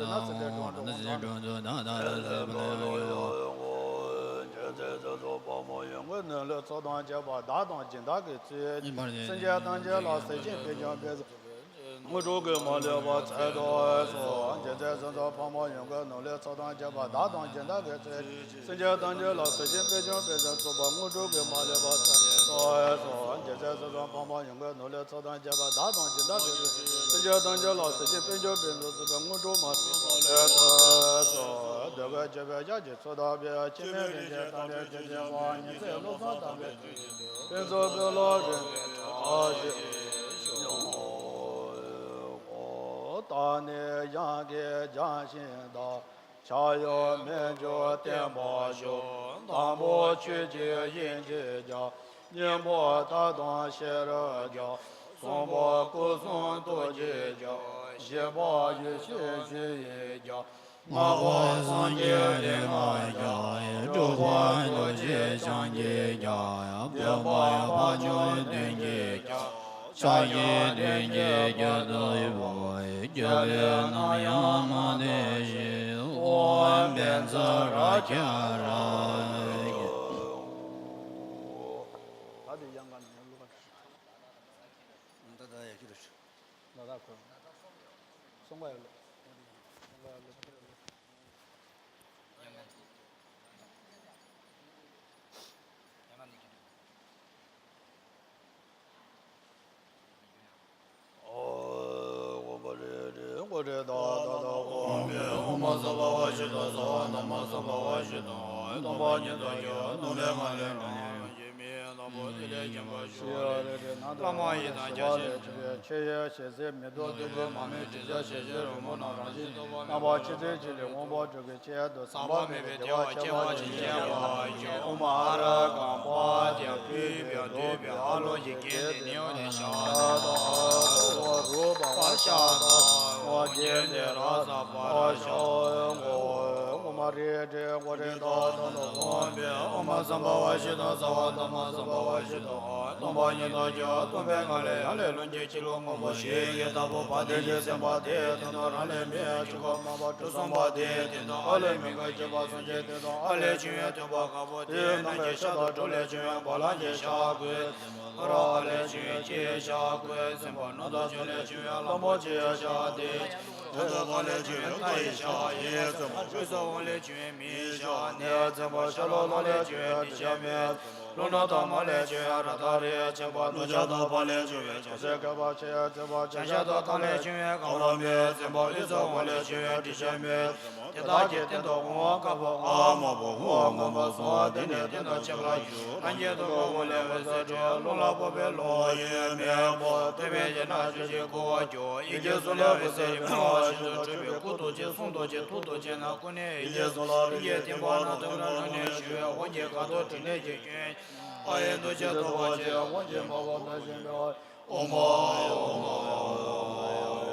ཚེ་ན་ཚེ་འདས་དྲུང་དུ་འོང་དང་། ལྷ་ལ་ལ་ལ་ལ་ལ་ལ་ལ་ལ། འཇིག་རྟེན་སྲིད་མཚོ་ཕོ་མོ་ཡོངས་ཀྱི་ནང་ལས་ཚོགས་དང་བཅས་པ་བདག་དང་སྦྱིན་བདག་གིས་གཙོས། སེམས་ཅན་ཐམས་ཅད་ལ་གཟི་བྱིན་དཔལ་འབྱོར་འབེབས་སོ། དངོས་གྲུབ་ཀྱི་མ་ལུས་པ་སྩལ་དུ་གསོལ། འཇིག་རྟེན་སྲིད་མཚོ་ཕོ་མོ་ཡོངས་ཀྱི་ནང་ལས་ཚོགས་དང་བཅས་པ་བདག་དང་སྦྱིན་བདག་གིས་གཙོས། སེམས་ཅན་ཐམས་ཅད་ལ་གཟི་བྱིན་དཔལ་འབྱོར་འབེབས་སོ་ཚུགས་པ་དངོས་གྲུབ་ཀྱི་མ་ལུས་པ་སྩལ་དུ་གསོལ། འཇིག་རྟེན་སྲིད་མཚོ་ཕོ་མོ་ཡོངས་ཀྱི་ནང་ལས་ཚོགས་དང་བཅས་པ་བདག་དང་སྦྱིན་བདག་གིས་གཙོས། སེམས་ཅན་ཐམས་ཅད་ལ་གཟི་བྱིན་དཔལ་འབྱོར་འབེབས་སོ་ཚུགས་པ་དངོས་གྲུབ་མ་ལུས་པ་སྩལ་དུ་གསོལ། འདོད་དགུའི་སྤྱོད་པས་སྐྱབས་ཀྱི་ཚུལ་བསྟན་པའི། འཆི་མེད་རིན་ཆེན་དམ་པའི་ཆོས་ཀྱི་དཔལ། ཉི་ཚེ་བློ་བཟང་དམ་པའི་ཆོས་ཀྱི་ཕུན་ཚོགས་སྤེལ་ལོ་རིང་བའི་བཀྲ་ཤིས་ཤོག། བདག་ནི་གཞན་གྱིས་སྦྱངས་ཤིང་བདག་ཕྱག་གཡོགས་མི་འཇུག་བསྟན་པ་ཤོག། དང་པོ་ཆོས་ཀྱི་དབྱིངས་ཀྱི་རྒྱ། གཉིས་པོ་ཐབས་དང་ཤེས་རབ་རྒྱ། གསུམ་པོ་སྐུ་གསུང་ཐུགས་ཀྱི་རྒྱ། བཞི་པོ་ཡེ་ཤེས་ཆོས་ཀྱི་རྒྱ། ལྔ་པོ་སངས་རྒྱས་རིགས་ལྔ་རྒྱ། དྲུག་པོ་རྡོ་རྗེ་འཆང་གི་རྒྱ། བདུན་པོ་འཕགས་མཆོག་བདུན་གྱི་རྒྱ། ཕྱག་རྒྱ་བདུན་གྱི་རྒྱ་ལྟ་བུ། རྒྱལ་བའི་རྣམ་གཡེང་མ་བདེ་ཞིང་། ཨོཾ་བཛྲ་རཀྵ་རཀྵ། ད་དེ་ཡང་ག་ནས་ལོག་པ། ད་ད་ཡ་ཁྱི་རུ་ཆུ། ལ་དྭགས་ཁོ། སོང་པ་ཡ་ལོ། སོང་པ་ཡ་ལོ། ཨོཾ་ཨོཾ་པ་རེ་རེ་ཨོཾ་པ་རེ་ད་ད་ད་ཨོཾ་པེ། ཨོཾ་སྭ་བྷཱ་ཝ་ཤུདྡྷ་སྭ་བྷཱ་ཀ་དྷམ་མ་སྭ་བྷཱ་ཝ་ཤུདྡྷ། སྟོང་པ་ཉིད་དོ་ཅོག་སྟོང་པའི་ངང་ལས་རང་རང་གི་མིང་དང་པོ་ཐིག་ལེ་ཆེན་པོ་ཞུ་བ་ལས་བླ་མ་ཡི་དམ་རྒྱ་ཆེན་ཞི་བའི་ཆེ་ཡོན་ཞེ་སའི་མེ་ཏོག་བདུག་སྤོས་མར་མེ་དྲི་ཟ་ཞལ་བཞེས་རོལ་མོ་རྣམས་རང་བཞིན་སྟོང་པ་རྣམ་པ་ཆེ་ཚུལ་གཅིག་ལས་དབང་པོ་དྲུག་གི་ཆེ་ཡོན་དུ་ཟག་པ་མེད་པའི་བདེ་བ་ཁྱད་པར་ཅན་སྐྱེ་བར་བགྱི། ཨོཾ་ཨ་ར་ཀཾ་པྲཛྙཱ་ཕུད་པའི་བདུག་པའི་ཨ་ལོང་གི་གེགས་དེ་ནི་འོ་དེ་ཤ་དང་རུ་བ་ཤ་དང་འོ་གེགས་དེ་ར་ས་པ་ར་ཤ་འོ་མ་རི་དྲི་འོ་རི་ད་ད་ད་ཨོཾ་པེ། ཨོཾ་སྭ་བྷཱ་ཝ་ཤུདྡྷ་སྭ་བྷཱ་ཀ་དྷམ་མ་སྭ་བྷཱ་ཝ་ཤུདྡྷ། སྟོང་པ་ཉིད་དོ་ཅོག་སྟོང་པའི་ངང་ལས་ཡར་ལས་རླུང་གི་ཕྱི་ལོགས་སྔོན་པོ་ཞིག་གི་ལྟ་བུ་བ་དན་གྱི་སེམས་དཔའ་དེའི་སྟེང་དུ་རང་ལས་མི་གཅིག་པ་རྣམ་པ་དྲུག་གསུངས་པ་དེའི་སྟེང་དུ་ཨ་ལས་མི་མགོ་གཅིག་པ་གསུང་གི་སྟེང་དུ་ཨ་ལས་བྱུང་བའི་ཐོད་པ་དཀར་པོ་དེའི་ནང་གི་ཤ་དང་དྲུག་ལས་བྱུང་བའི་བ་ལང་གི་ཤ་བཀོད། ཨ་ར་ཨ་ལས་བྱུང་བའི་ལྕེའི་ཤ་བཀོད། སེམས་དཔའ་རྣམ་དག་ཅན་ལས་བྱུང་བའི་ལྷ་མོ་ཆེའི་ཤ་སྟེ། དོན་དུ་བ་ལས་བྱུང་བའི་རྟ་ཡི་ཤ་ཡིན། སེམས་དཔའ་དབུས་སུ་འོང་ལས་བྱུང་བའི་མིའི་ཤ་ནི། སེམས་དཔའ་ཤ་ལོ་ལོང་ལས་བྱུང་བའི་དྲི་ཞིམ་མིན། རླུང་ནག་དང་མ་ལས་བྱུང་བའི་རཀྟ་རི། སེམས་དཔའ་རྣོ་ལྕགས་དང་བ་ལས་བྱུང་བའི་ལྕགས་སྲེག་བསྐལ་པ་ཆེ། སེམས་དཔའ་བྱང་ཤ་དང་ཐང་ལས་བྱུང་བའི་ཀ་ར་མིན། སེམས་དཔའ་དབུས་སུ་འོང་ལས་བྱུང་བའི་དྲི་ཞིམ་མིན། དེ་དག་གི་སྟེང་དུ་འོང་བ་དཀར་པོ་ཨ་མ་པོ་ཧུ་ཨ་མ་པོ་སོགས་དེ་ནས་སྟེང་དུ་ཆེ་བར་གྱུར། རང་གི་ཐུགས་ཀར་འོང་ལས་འོད་ཟེར་འཕྲོས། རླུང་ལ་ཕོག་པའི་རླུང་ཡིན་མིན་པ། ཐོད་པའི་ཡན་ལག་བཅུ་གཅིག་ཁུ་བར་གྱུར། ཡི་གེ་གསུམ་ལས་འོད་ཟེར་ཡོད་པ་བཞིན་དུ་སྤྲུལ་པའི་སྐུ་རྡོ་རྗེ་གསུང་རྡོ་རྗེ་ཐུགས་རྡོ་རྗེ་ནས་ཀུན་ནས་ཡི་གེ་གསུམ་ལ་རིགས་ཀྱི་མཐུན་པ་རྣམས་ཐོད་རང་རང་ནས་ཞུ་བའི་འོག་གི་ཁ་དོག་དྲི་ནས་ཀྱི་སྐྱོན། ཨ་ཡི་འདུ་བྱེད་རྟོག་པ་ཆེ། འོག་གི་མ་བ་བདག་གཞན་པའི་ཨོཾ་ཨོཾ་ཨོཾ་ཨོཾ་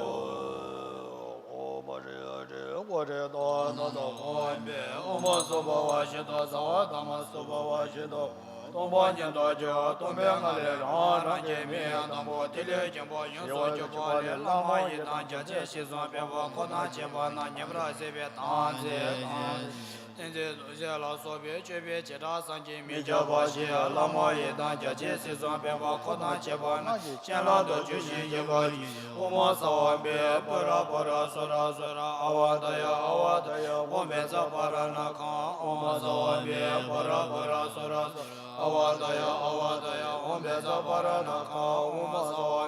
ཨོཾ་རེ་རེ་ཨོཾ་རེ་ད་ད་ད་ཨོཾ་པེ། ཨོཾ་སྭ་བྷཱ་ཝ་ཤུདྡྷ་སྭ་བྷཱ་ཀ་དྷམ་མ་སྭ་བྷཱ་ཝ་ཤུདྡྷ། སྟོང་པ་ཉིད་དོ་ཅོག་སྟོང་པའི་ངང་ལས་རང་རང་གི་མིང་དང་པོ་ཐིག་ལེ་ཆེན་པོ་ཡོངས་སུ་གྱུར་པ་ལས་བླ་མ་ཡི་དམ་རྒྱ་ཆེན་ཞེས་སུ་འབོད་པ་འཁོར་དང་བཅས་པ་རྣམས་ཉེ་བར་བསྲེས་པའི་དམ་ཚིག་དང་། བསྟན་འཛིན་རྡོ་རྗེ་ལ་སོགས་པའི་སྤྱོད་པའི་བྱེ་བྲག་བསམ་གྱིས་མི་ཁྱབ་པ་ཞིག་བླ་མ་ཡི་དམ་རྒྱ་ཆེན་ཞེས་སུ་འབོད་པ་འཁོར་དང་བཅས་པ་རྣམས་ཀྱི་སྤྱན་ལམ་དུ་འཇུག་ཅིང་བཞུགས་པར་བགྱི། ཨོཾ་སྭ་བྷཱ་ཧྲཱིཿ་ཕུ་ར་ཕུ་ར་སྭཱ་ཧཱ་སྭཱ་ཧཱ། ཨ་ཝ་ཏ་ཡ་ཨ་ཝ་ཏ་ཡ་ཨོཾ་བཛྲ་པཱ་ར་ཎ་ཁཾ། ཨོཾ་སྭ་བྷཱ་ཧྲཱིཿ་ཕུ་ར་ཕུ་ར་སྭཱ་ཧཱ་སྭཱ་ཧཱ། ཨ་ཝ་ཏ་ཡ་ཨ་ཝ་ཏ་ཡ་ཨོཾ་བཛྲ་པཱ་ར་ཎ་ཁཾ། ཨོཾ་སྭ་བྷཱ་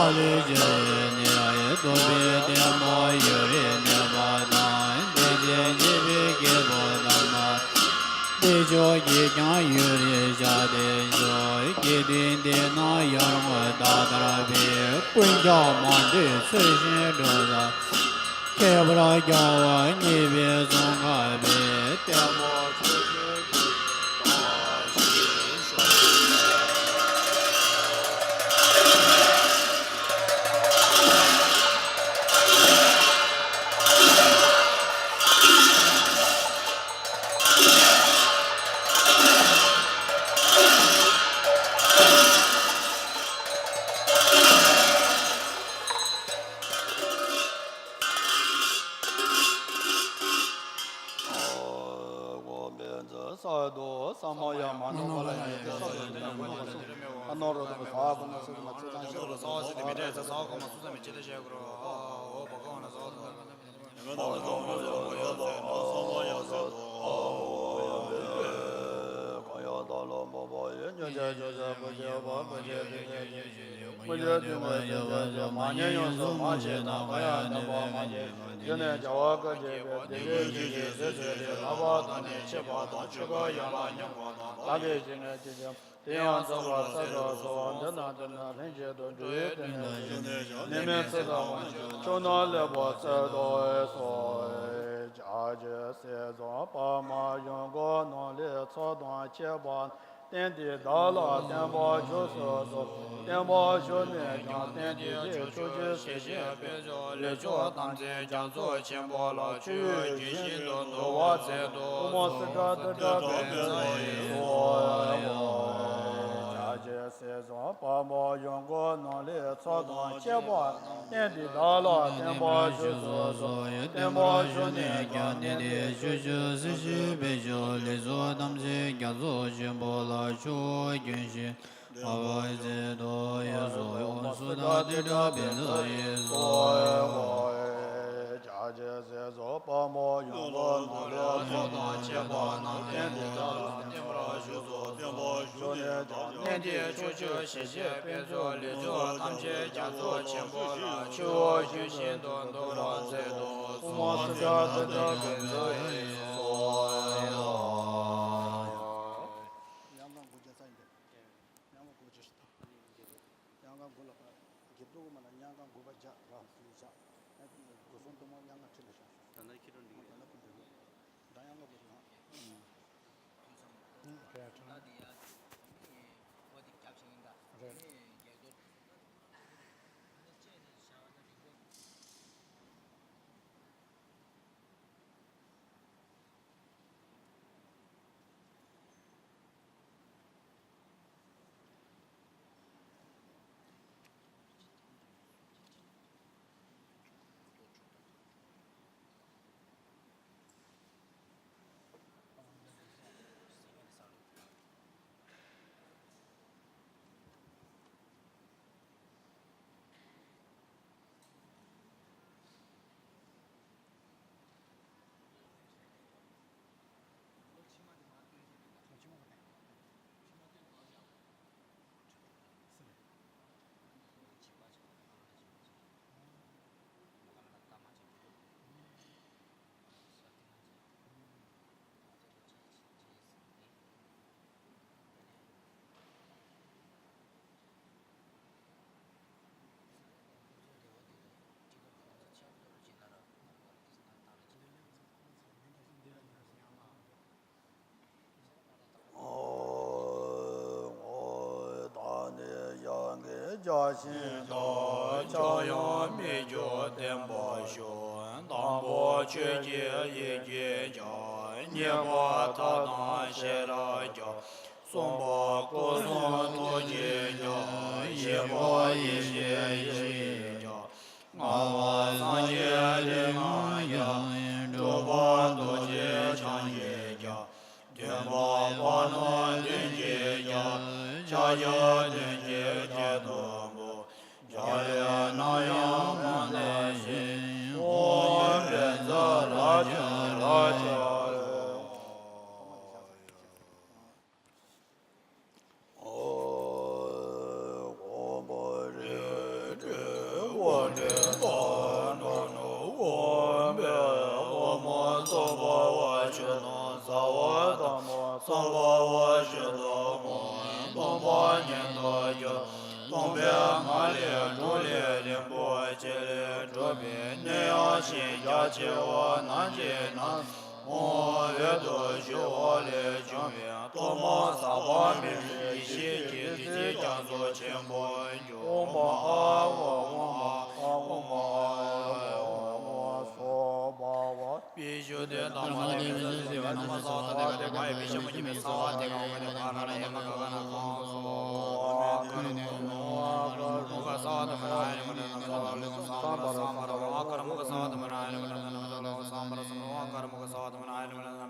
ལྷ་ལས་ཀྱང་ཡོད་ནས་སྟོན་པའི་བསྟན་པ་ཡུན་རིང་གནས་པ་དང་། བསྟན་འཛིན་བརྒྱད་པའི་སྐྱེས་བུ་རྣམས་དང་། དེ་ཕྱོགས་ཀྱིས་ཀྱང་ཡུན་རིང་བཞག་སྟེ་བཞུགས། དགེ་འདུན་འདི་ན་ཡར་ངོ་ཟླ་ལྟར་འཕེལ། ཀུན་ཀྱང་མ་འདྲེས་ཚུལ་བཞིན་སྒྲུབ་ལ། ཁྱད་པར་རྒྱལ་བ་གཉིས་པའི་གཟུངས་ཁ་པའི་ལྟད་མོ་ཆུ་ཆུ་གི་ ས་འོག་ཏུ་ས་མ་ཡ་མ་ནོར་བ་ལ་ཡང་དེ་ས་འོག་ཏུ་མི་ནག་མི་ནག་མ་སོང་། ཨ་ནོར་རོ་དུ་ས་ཧ་གོ་ན་སི་མ་ཚེ་དང་ཤ་རོ་ས་ཧ་སི་དེ་མི་འདྲ་ས་ས་ཧ་གོ་མ་སུ་ས་མི་ཅི་ལ་ཤ་གོ་རོ་ཨ་འོ་བ་ག་བ་ན་ས་ཧ་ས་མ་ཡ་ས་ས་ས་མ་ཡ་ས་ས་ཨ་འོ་ཡ་ཡ་ག་ཡ་ད་ལོ་མ་བ་ཡ་ཉ་ཅ་ཅ་ཅ་ག་ཅ་བ་ག་ཅ་དེ་ཅ་ཅ་ཅ་ཅ་མ་ཉེས་ཡོངས་སུ་མ་བྱས་ན། གང་ཡང་བདེན་པར་མ་བྱས། རྒྱུ་ནས་བྱ་བ་གང་བྱས་པའི་བདེ་སྡུག་ཅི་ཞིག་ཟེར་ཞུས་ཏེ། ལྷག་པར་དུ་ནི་ཤེས་པ་དང་ཆོས་སྐུ་ཡན་ལག་མཉམ་པ་དང་། བདག་གིས་ཇི་སྙེད་ཅི་བྱ་དེ་ཡང་ཚོགས་པར་ཟད་དུ་གསོལ་བ་འདི་ན་དེ་ན་ལྷན་ཅིག་ཏུ་འགྲོ་བའི་དོན་དུ་ནད་མེད་ཚེ་དང་ཕྱུགས་ནོར་ལེགས་པར་སྩལ་དུ་གསོལ། ཕྱག་རྒྱའི་ཟས་སུ་པདྨ་འོད་འཁོར་ནང་ལས་ཚོགས་དང་བཅས་པ། བསྟན་ཏེ་བདག་ལ་བརྟན་པར་བཞུགས་སུ་གསོལ། བརྟན་པར་བཞུགས་ནས་ཀྱང་བསྟན་ཏེ་ཕྱོགས་བཅུའི་ཞིང་གཤེགས་པའི་ལས་མཆོག་དམ་ཚིག་རྒྱ་མཚོ་ཆེན་པོ་ལ་ཆུ་བོའི་རྒྱུན་བཞིན་དུ་འདུ་བར་མཛད་དོ། དབུ་མ་སུ་ཏྲ་ཏུ་ཏྲ་གི་རྩ་ཡི་སོ། ཕྱག་རྒྱའི་ཟས་སུ་པདྨ་འོད་འཁོར་ནང་ལས་ཚོགས་དང་བཅས་པ། བསྟན་ཏེ་བདག་ལ་བརྟན་པར་བཞུགས་སུ་གསོལ། བརྟན་པར་བཞུགས་ནས་ཀྱང་བསྟན་ཏེ་ཕྱོགས་བཅུའི་ཞིང་གཤེགས་པའི་ལས་མཆོག་དམ་ཚིག་རྒྱ་མཚོ་ཆེན་པོ་ལ་ཆུ་བོའི་རྒྱུན་བཞིན་དུ་འདུ་བར་མཛད་དོ། ཡ་སོ། ཨོཾ་སུ་ཏ་ཏི་ཏྲ་བཛྲ་ཡེ་སྭཱ་ཧཱ། ཕྱག་རྒྱའི་ཟས་སུ་པདྨ་འོད་འཁོར་ནང་ལས་ཚོགས་དང་བཅས་པ་རྣམས། བསྟན་ཏེ་བདག་ལ་བརྟན་པར་བཞུགས་སོ། བརྟན་པར་བཞུགས་ནས་ཀྱང་བསྟན་ཏེ་ཕྱོགས་བཅུའི་ཞིང་གཤེགས་པའི་ལས་མཆོག་དམ་ཚིག་རྒྱ་མཚོ་ཆེན་པོ་ལ་ཆུ་བོའི་རྒྱུན་བཞིན་དུ་འདུ་བར་མཛད་དོ། ཨོཾ་སུ་ཏ་ཏི་ཏྲ་བཛྲ་ཡེ་སྭཱ་ཧཱ། ཡང་དང་དགུ་བརྒྱ་རྩ་ཡིན་པས། ཡང་དགུ་བརྒྱ་ཞིག་དང་། ཡང་དགུ་ལ་ཕར་འགྱེད་འདུག་མ་ན་ཡང་དགུ་པ་བརྒྱ་ར་ཞིག་བཞག་སྒོ་གསུམ་དུ་མ་ཡང་དགུ་ཁྲི་ལ་བཞག་ད་ལྟ་ཁྱེད་རང་འགྲིག་གི་རེད། ད་ལྟ་ཁོ་འགྲིག་གི་རེད། ད་ཡང་དགུ་པ་བཞག་ཕུན་སུམ་ཚོགས་པ་ད་དེ་ཡ་འོ་དེ་རྒྱབ་བྱེད་ཡིན་ད་རེད། རྒྱབ་སྐྱོར། བདག་ནི་ཡ་གིར་བཅའ་ཞིང་དག །ཕྱག་གཡོན་མི་བསྐྱོད་བརྟན་པར་བཞུགས། དང་པོ་ཆོས་ཀྱི་དབྱིངས་ཀྱི་རྒྱ། གཉིས་པ་ཐབས་དང་ཤེས་རབ་རྒྱ། གསུམ་པ་སྐུ་གསུང་ཐུགས་ཀྱི་རྒྱ། བཞི་པ་ཡེ་ཤེས་ཡེ་ཤེས་རྒྱ། ལྔ་པ་སངས་རྒྱས་ཏིང་ངེ་འཛིན་རྒྱ། དྲུག་པ་རྡོ་རྗེ་འཆང་གི་རྒྱ། བདུན་པ་དཔལ་ནོར་བདུན་གྱི་རྒྱ། ཕྱག་རྒྱ་བདུན་གྱི་རྒྱན་དུ་བོ། རྒྱ་ཡི་རྣམ་གཡེང་མ་ལྡན་ཞིང་། ཨོཾ་བཛྲ་རཀྵ་རཀྵ། ཨོཾ་ཨོཾ་པ་རི་ཏྲི་ཝ་ཏྲི་པ་ཏྲ་ནུ་ཨོཾ་པ། ཨོཾ་སྭ་བྷཱ་ཝ་ཆུ་དང་ས་བ་དྷརྨཱ། སྭ་བྷཱ་ཝ་ཆུ་དང་སྟོང་པ་ཉིད་དུ་གྱུར། སྟོང་པའི་ངང་ལས་གྲོལ་བའི་རིན་པོ་ཆེ་ལས་གྲུབ་པའི་གནས་ཡངས་ཤིང་རྒྱ་ཆེ་བ་རྣམས་ཀྱི་ནང་ན། ཨོཾ་འོད་དུ་ཞུ་བ་ལས་བྱུང་བའི་ཐོག་མར་ཟག་པ་མེད་པའི་ཡེ་ཤེས་ཀྱི་བདུད་རྩི་རྒྱ་མཚོ་ཆེན་པོ་ཨོཾ་མ་ཨཱཿཧཱུྃ་ཨོཾ་མ་ཨཱཿཧཱུྃ་ཨོཾ་མ་ཨཱཿཧཱུྃ་ཨོཾ་སྭ་བྷཱ་ཝ། པི་ཤུ་དེ་དང་མ་དེ་མི་ཟ་ཟི་བའི་ནམ་ས་བ་དེ་ག་ཡི་པི་ཤ་མ་ཉི་མི་ས་བ་དེ་ག་འོ་དེ་བ་ན་ནི་མ་ག་ག་ན་ཁ་སོ་ཨ་ཁ་ནི་ནི་ནོ་ཨ་ཁ་མུ་ཁ་ས་བ་དེ་མ་ན་ཨ་ནི་མ་ན་ནམ་ས་བ་ལུ་ས་བ་ས་བ་ར་ཨ་ཁ་མུ་ཁ་ས་བ་དེ་མ་ན་ཨ་ནི་མ་ན་ནམ་ས་བ་ལུ་ས་བ་ར་ས་མ་ཨ་ཁ་མུ་ཁ་ས་བ་དེ་མ་ན་ཨ་ནི་མ་ན།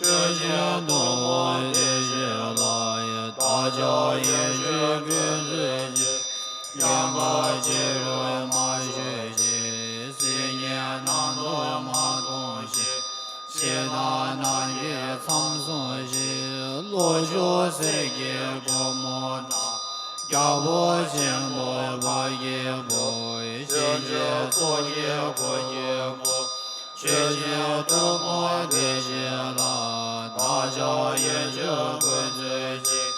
ཆོས་ཀྱི་གཏོར་མ་དེ་བཞེས་ལ། བདག་ཅག་ཡིད་བཞིན་ཀུན་མཛོད་ཅིག། གཡང་དཀར་ཕྱི་རུ་མ་བཞུད་ཅིག། སྲིད་ཉིད་ནང་དུ་མ་ཐོང་ཞིག། ཞེ་སྡང་ནམ་མཁའི་མཚམས་སྲུང་ཞིག། ལྷོ་ཕྱོགས་གསེར་གྱི་སྒོ་མོ་དང་། རྒྱལ་པོ་ཆེན་པོ་འཕགས་ཀྱི་བུ། གཤིན་རྗེ་ཚོགས་ཀྱི་འཁོར་གྱིས་བསྐོར། ཆོས་ཀྱི་གཏོར་མ་དེ་བཞེས་ལ། བདག་ཅག་ཡིད་བཞིན་ཀུན་མཛོད་ཅིག།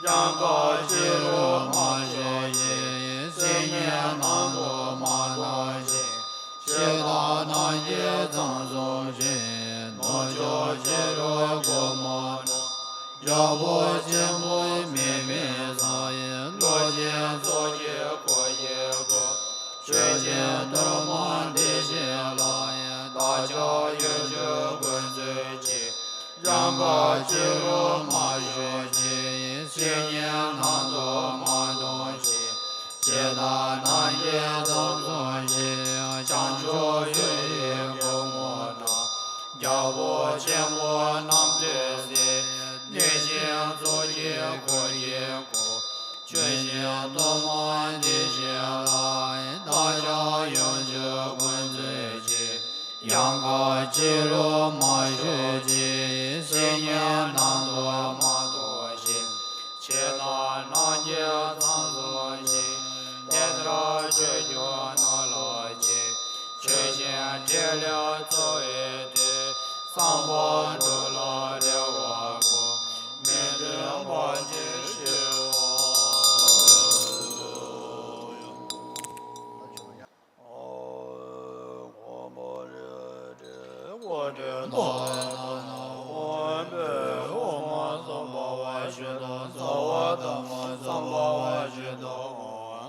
གཡང་དཀར་ཕྱི་རུ་མ་བཞུད་ཅིག། སྲིད་ཉིད་ནང་དུ་མ་ཐོང་ཞིག། ཞེ་སྡང་ནམ་མཁའི་མཚམས་སྲུང་ཞིག། ནུབ་ཕྱོགས་ཕྱི་རུ་སྒོ་མོ་དང་། རྒྱལ་པོ་ཆེན་པོ་མི་མེད་ས་ཡི། ཀླུ་ཆེན་ཚོགས་ཀྱི་འཁོར་གྱིས་བསྐོར། ཆོས་ཀྱི་གཏོར་མ་དེ་བཞེས་ལ། བདག་ཅག་ཡིད་བཞིན་ཀུན་མཛོད་ཅིག། གཡང་དཀར་ཕྱི་རུ་མ་བཞུད་ཅིག། སྲིད་ཉིད་ནང་དུ་མ་ཐོང་ཞིག། ཞེ་སྡང་ནམ་མཁའི་མཚམས་སྲུང་ཞིག། བྱང་ཕྱོགས་ཡུལ་ཡི་སྒོ་མོ་དང་། རྒྱལ་པོ་ཆེན་པོ་རྣམ་ཐོས་སྲས། གནོད་སྦྱིན་ཚོགས་ཀྱི་འཁོར་གྱིས་བསྐོར། ཆོས་ཀྱི་གཏོར་མ་དེ་བཞེས་ལ། བདག་ཅག་ཡིད་བཞིན་ཀུན་མཛོད་ཅིག། གཡང་དཀར་ཕྱི་རུ་མ་བཞུད་ཅིག། སྲིད་ཉིད་ནང་དུ་མ་ཐོང་ཞིག། ཞེ་སྡང་ནམ་མཁའི་མཚམས་སྲུང་ཞིག། དེ་ལྟར་ཆོས་སྐྱོང་ནོར་ལྷ་ཆེ། ཆོས་བཞིན་འབྲེལ་ལ་འཚོ་བའི་དུས། བསམ་པ་འགྲུབ་ལ་རེ་བ་བསྐོར། མི་མཐུན་བར་ཆད་ཞི་བ།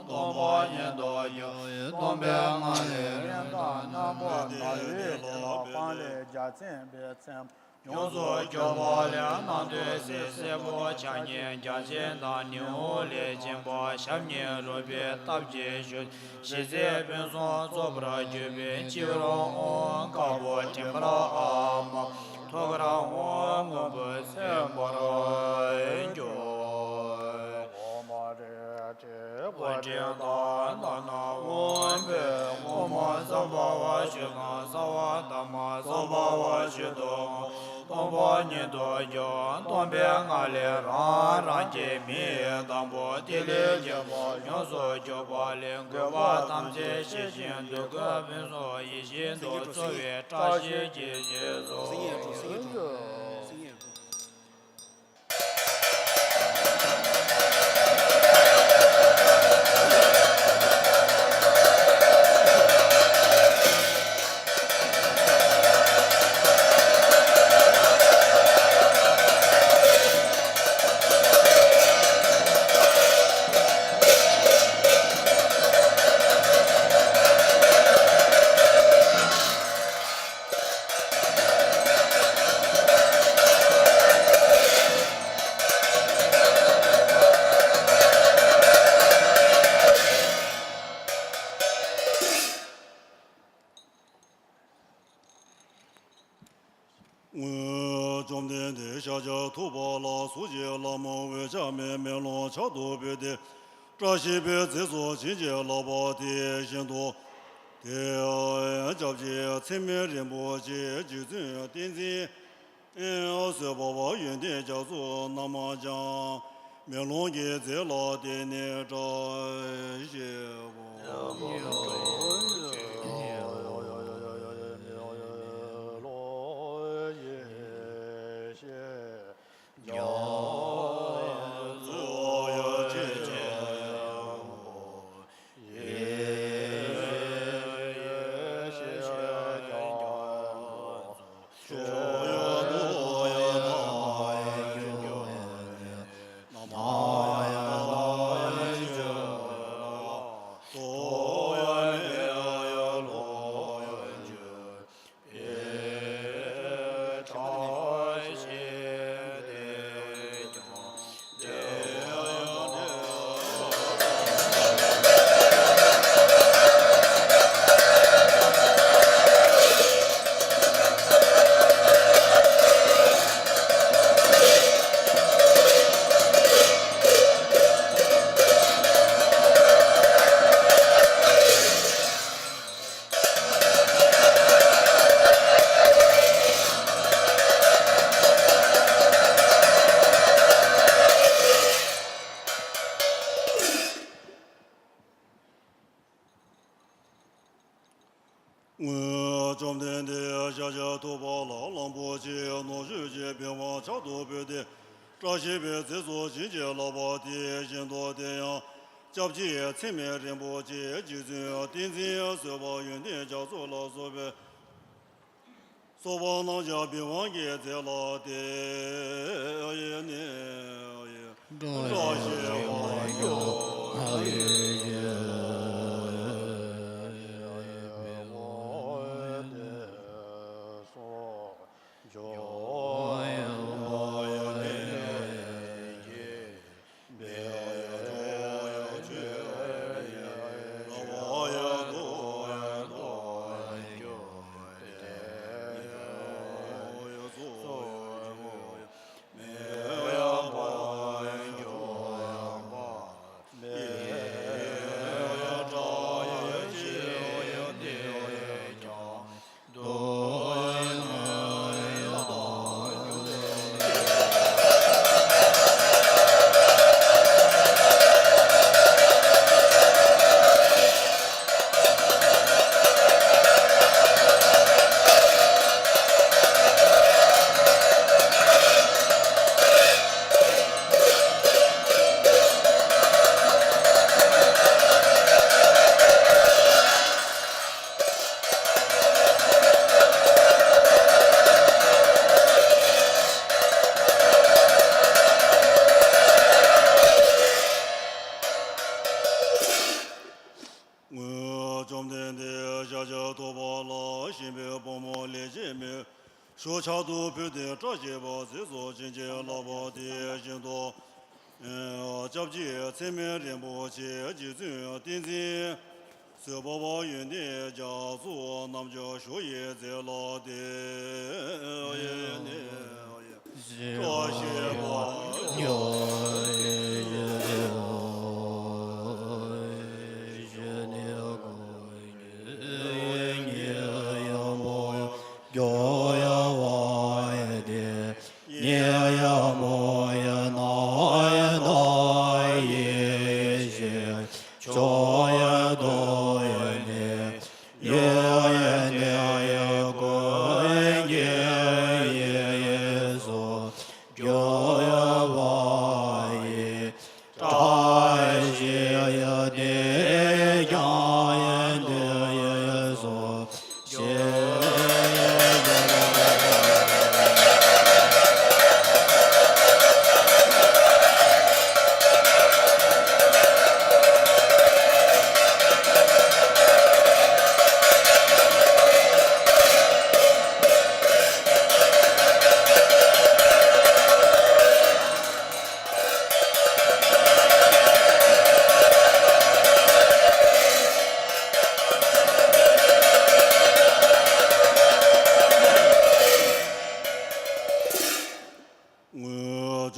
སྟོང་པ་ཉིད་དུ་གྱུར། སྟོང་པའི་ངང་ལས་རིམ་གྲོ་རྣམ་པར་དག་པའི་ལྷ། སྤང་ལེབ་བརྒྱ་བཙེམས་པའི་ཚེམས། ཡོངས་སུ་གྱུར་པ་ལས། རྣམ་ཐོས་སྲས་སྲས་པོ་ཕྱག་གཉིས་རྒྱ་ཆེན་དང་། ནེའུ་ལེ་སྦྱིན་པ་ཞབས་གཉིས་རོལ་པའི་སྟབས་ཀྱིས་བཞུགས། ཞི་བྱེད་ཕུན་སུམ་ཚོགས་པར་གྱུར་པའི། སྤྱི་བོར་ཨོཾ་དཀར་པོ་མགྲིན་པར་ཨཱཿདམར། ཐུགས་ཀར་ཨོཾ་སྔོན་པོ་མཚན་པར་གྱུར། ཨོཾ་ཨ་རེ་ཏྲི་པུ་ཏི་ཏ་ན་ན་ཨོཾ་བྷཻ། ཨོཾ་སྭ་བྷཱ་ཝ་ཤུདྡྷ་སརྦ་དྷརྨ་སྭ་བྷཱ་ཝ་ཤུདྡྷོ། སྟོང་པ་ཉིད་དུ་གྱུར། སྟོང་པའི་ངང་ལས་རང་རང་གི་མིང་དང་པོ་ཏི་ལི་གི་བར་ཡོངས་སུ་གྱུར་པ་ལས། འགོས་པ་ཐམས་ཅད་ཞི་ཞིང་། སྡུག་བསྔལ་ཕུན་སུམ་ཡིད་བཞིན་དུ། འཚོ་བའི་བཀྲ་ཤིས་ཀྱི་རྗེས་སུ། བཅོམ་ལྡན་འདས་ཤཱཀྱ་ཐུབ་པ་ལ་གཟུགས་ཀྱི་ལྷ་མོ་འོད་ཆགས་མའི་མེ་ལོང་ཕྱག་ཏུ་ཕུལ་ཏེ། བཀྲ་ཤིས་པའི་རྫས་སུ་བྱིན་གྱིས་བརླབས་པ་དེ་བཞིན་དུ། དེ་ཡང་སྐྱབས་རྗེ་ཚད་མེད་རིན་པོ་ཆེ་རྗེ་བཙུན་བསྟན་འཛིན་བཟོད་པ་བ་ཡོན་ཏན་རྒྱ་མཚོ་རྣམས་ཀྱང་མེ་ལོང་གི་རྫས་ལ་བརྟེན་ནས་བཀྲ་ཤིས་པ། པའི་དབང་ཕྱག་ཏུ་ཕུལ་ཏེ། བཀྲ་ཤིས་པའི་ཚིག་སོགས་བྱིན་གྱིས་བརླབས་པ་དེ་བཞིན་དུ། དེ་ཡང་སྐྱབས་རྗེ་ཚད་མེད་རིན་པོ་ཆེ་རྗེ་བཙུན་བསྟན་འཛིན་བཟོད་པ་ཡོན་ཏན་རྒྱ་མཚོ་ལ་སོགས་པའི་སོགས་པ་རྣམས་ཀྱང་པི་ཝང་གི་རྫས་ལ་བརྟེན་ནས་བཀྲ་ཤིས་པ་ཡོང་། བཅོམ་ལྡན་འདས་ཤཱཀྱ་ཐུབ་པ་ལ་གཤེགས་པའི་ཕོ་མོ་ལས་སྐྱེས་མའི་ཞབས་ཕྱག་ཏུ་ཕུལ་ཏེ་བཀྲ་ཤིས་པ་ཚིག་སོགས་བྱིན་གྱིས་བརླབས་པ་དེ་བཞིན་དུ། སྐྱབས་རྗེ་ཚད་མེད་རིན་པོ་ཆེ་རྗེ་བཙུན་བསྟན་འཛིན་བཟོད་པ་ཡོན་ཏན་རྒྱ་མཚོ་རྣམས་ཀྱང་ཞུ་ཡི་མཛད་ལ་བརྟེན་ནས། བཀྲ་ཤིས་པ་ཡོང་།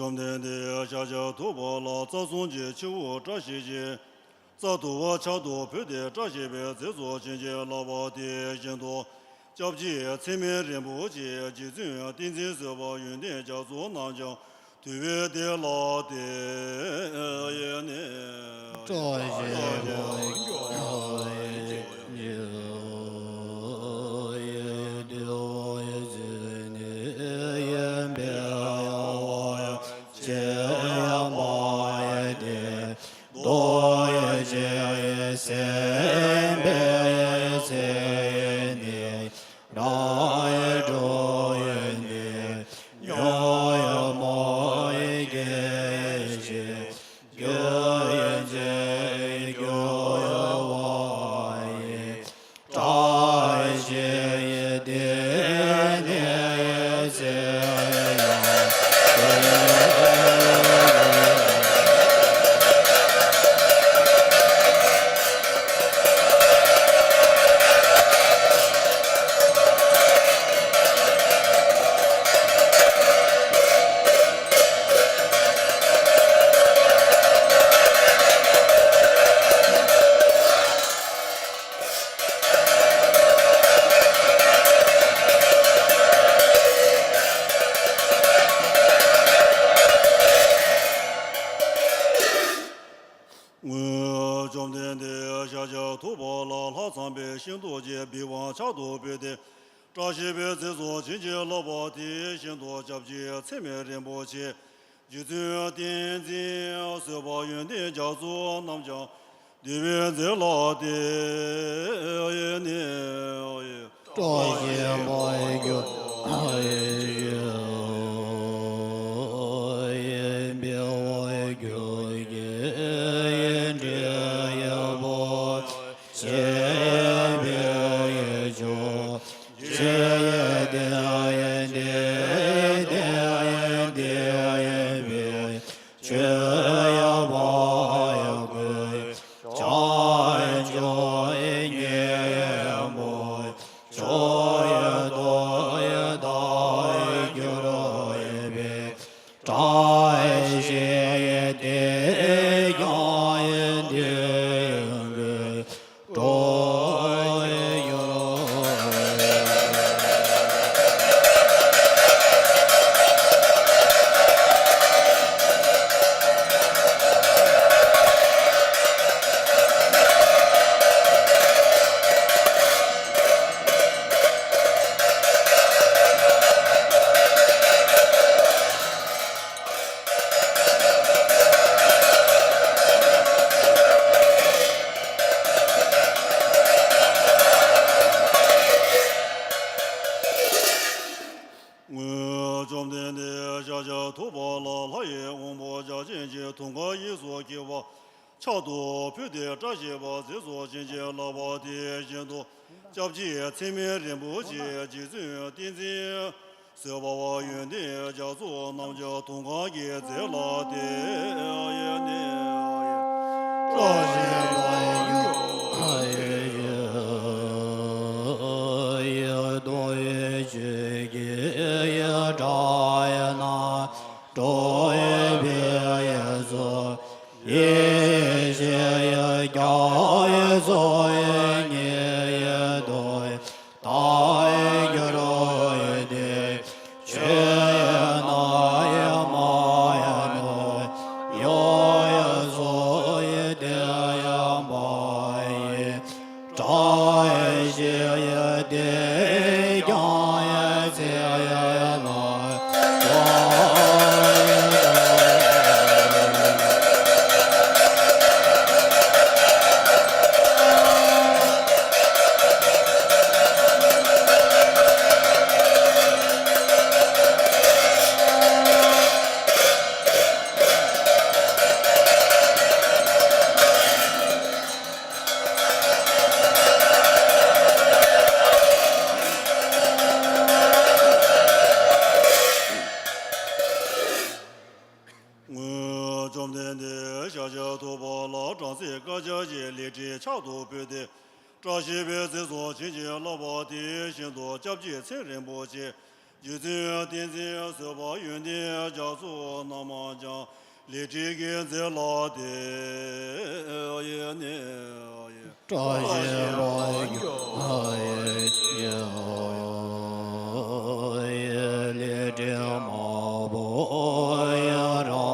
བཅོམ་ལྡན་འདས་ཤཱཀྱ་ཐུབ་པ་ལ་རྩ་གསུམ་གྱི་ཆུ་བོ་བཀྲ་ཤིས་ཀྱི་རྩ་དུ་བ་ཕྱག་ཏུ་ཕུལ་ཏེ་བཀྲ་ཤིས་པའི་ཚིག་སོགས་བྱིན་གྱིས་བརླབས་པ་དེ་བཞིན་དུ། སྐྱབས་རྗེ་ཚད་མེད་རིན་པོ་ཆེ་རྗེ་བཙུན་བསྟན་འཛིན་བཟོད་པ་ཡོན་ཏན་རྒྱ་མཚོ་རྣམས་ཀྱང་དུལ་བའི་བདེ་ལ་བརྟེན་ནས། བཀྲ་ཤིས་པ་ཡོང་། བཅོམ་ལྡན་འདས་ཤཱཀྱ་ཐུབ་པ་ལ་ལྷ་ཚངས་པའི་ཤིང་ཏོག་གི་པི་ཝང་ཕྱག་ཏུ་ཕུལ་ཏེ། བཀྲ་ཤིས་པའི་ཚེ་སྲོག་བྱིན་གྱིས་བརླབས་པ་དེ་བཞིན་དུ། སྐྱབས་ཀྱི་མཚན་མའི་རིན་པོ་ཆེ། རྗེ་བཙུན་བསྟན་འཛིན་བཟོད་པ་ཡོན་ཏན་རྒྱ་མཚོ་རྣམས་ཀྱང་འདུས་པའི་མཛོད་ལ་བརྟེན་ནས། བཀྲ་ཤིས་པར་གྱུར་ཅིག། འཕེལ་བར་གྱུར་ཅིག། འབྲིང་བར་གྱུར་ཅིག། ཆེ་བར་གྱུར་ཅིག། བདེ་བར་བདེ་བར་བདེ་བར་བདེ་བར་ཆོས་པ་ཀུན་བྱང་ཆུབ་ཉིད་མོ། ཆོས་ཐོབ་ཐར་གྱུར་པའི་བཀྲ་ཤིས་དེས་ཀྱང་དེང་གི་བཅོམ་ལྡན་འདས་ཤཱཀྱ་ཐུབ་པ་ལ་ལྷ་ཡི་དབང་པོ་བརྒྱ་བྱིན་གྱིས་དུང་དཀར་གཡས་སུ་འཁྱིལ་བ་ཕྱག་ཏུ་ཕུལ་ཏེ། བཀྲ་ཤིས་པའི་ཚེ་སྲོག་བྱིན་གྱིས་བརླབས་པ་དེ་བཞིན་དུ། སྐྱབས་ཀྱི་མཚན་མའི་རིན་པོ་ཆེ། རྗེ་བཙུན་བསྟན་འཛིན་བཟོད་པ་བ་ཡོན་ཏན་རྒྱ་མཚོ་རྣམས་ཀྱང་དུང་དཀར་གྱི་མཛོད་ལ་བརྟེན་ནས། བཀྲ་ཤིས་པར་གྱུར་ཅིག། ཡིད་དུ་ཆོས་ཀྱི་སྒྲ་རྣམས་སྒྲོག་པའི་ཚུལ། ཡེ་ཤེས་རྒྱ་མཚོ་ཉིད་དུ་ཐར་གྱུར་ཏེ། ཆོས་རྣམས་མ་ནུབ་ཡུམ་སོགས་བདེ་བ་ཡི། བཀྲ་ཤིས་དེས་ཀྱང་ཚེ་ལ། བཅོམ་ལྡན་འདས་ཤཱཀྱ་ཐུབ་པ་ལ་བྲམ་ཟེ་དཀར་ཆག་གི་ལི་ཁྲི་ཕྱག་ཏུ་ཕུལ་ཏེ། བཀྲ་ཤིས་པའི་ཚེ་སྲོག་བྱིན་གྱིས་བརླབས་པ་དེ་བཞིན་དུ། སྐྱབས་ཀྱི་མཚན་རིན་པོ་ཆེ། རྗེ་བཙུན་བསྟན་འཛིན་བཟོད་པ་ཡོན་ཏན་རྒྱ་མཚོ་རྣམས་ཀྱང་ལི་ཁྲི་གི་མཛོད་ལ་བརྟེན་ནས། བཀྲ་ཤིས་པར་གྱུར་ཅིག། ལི་ཁྲི་དམར་པོ་ཡི་རང་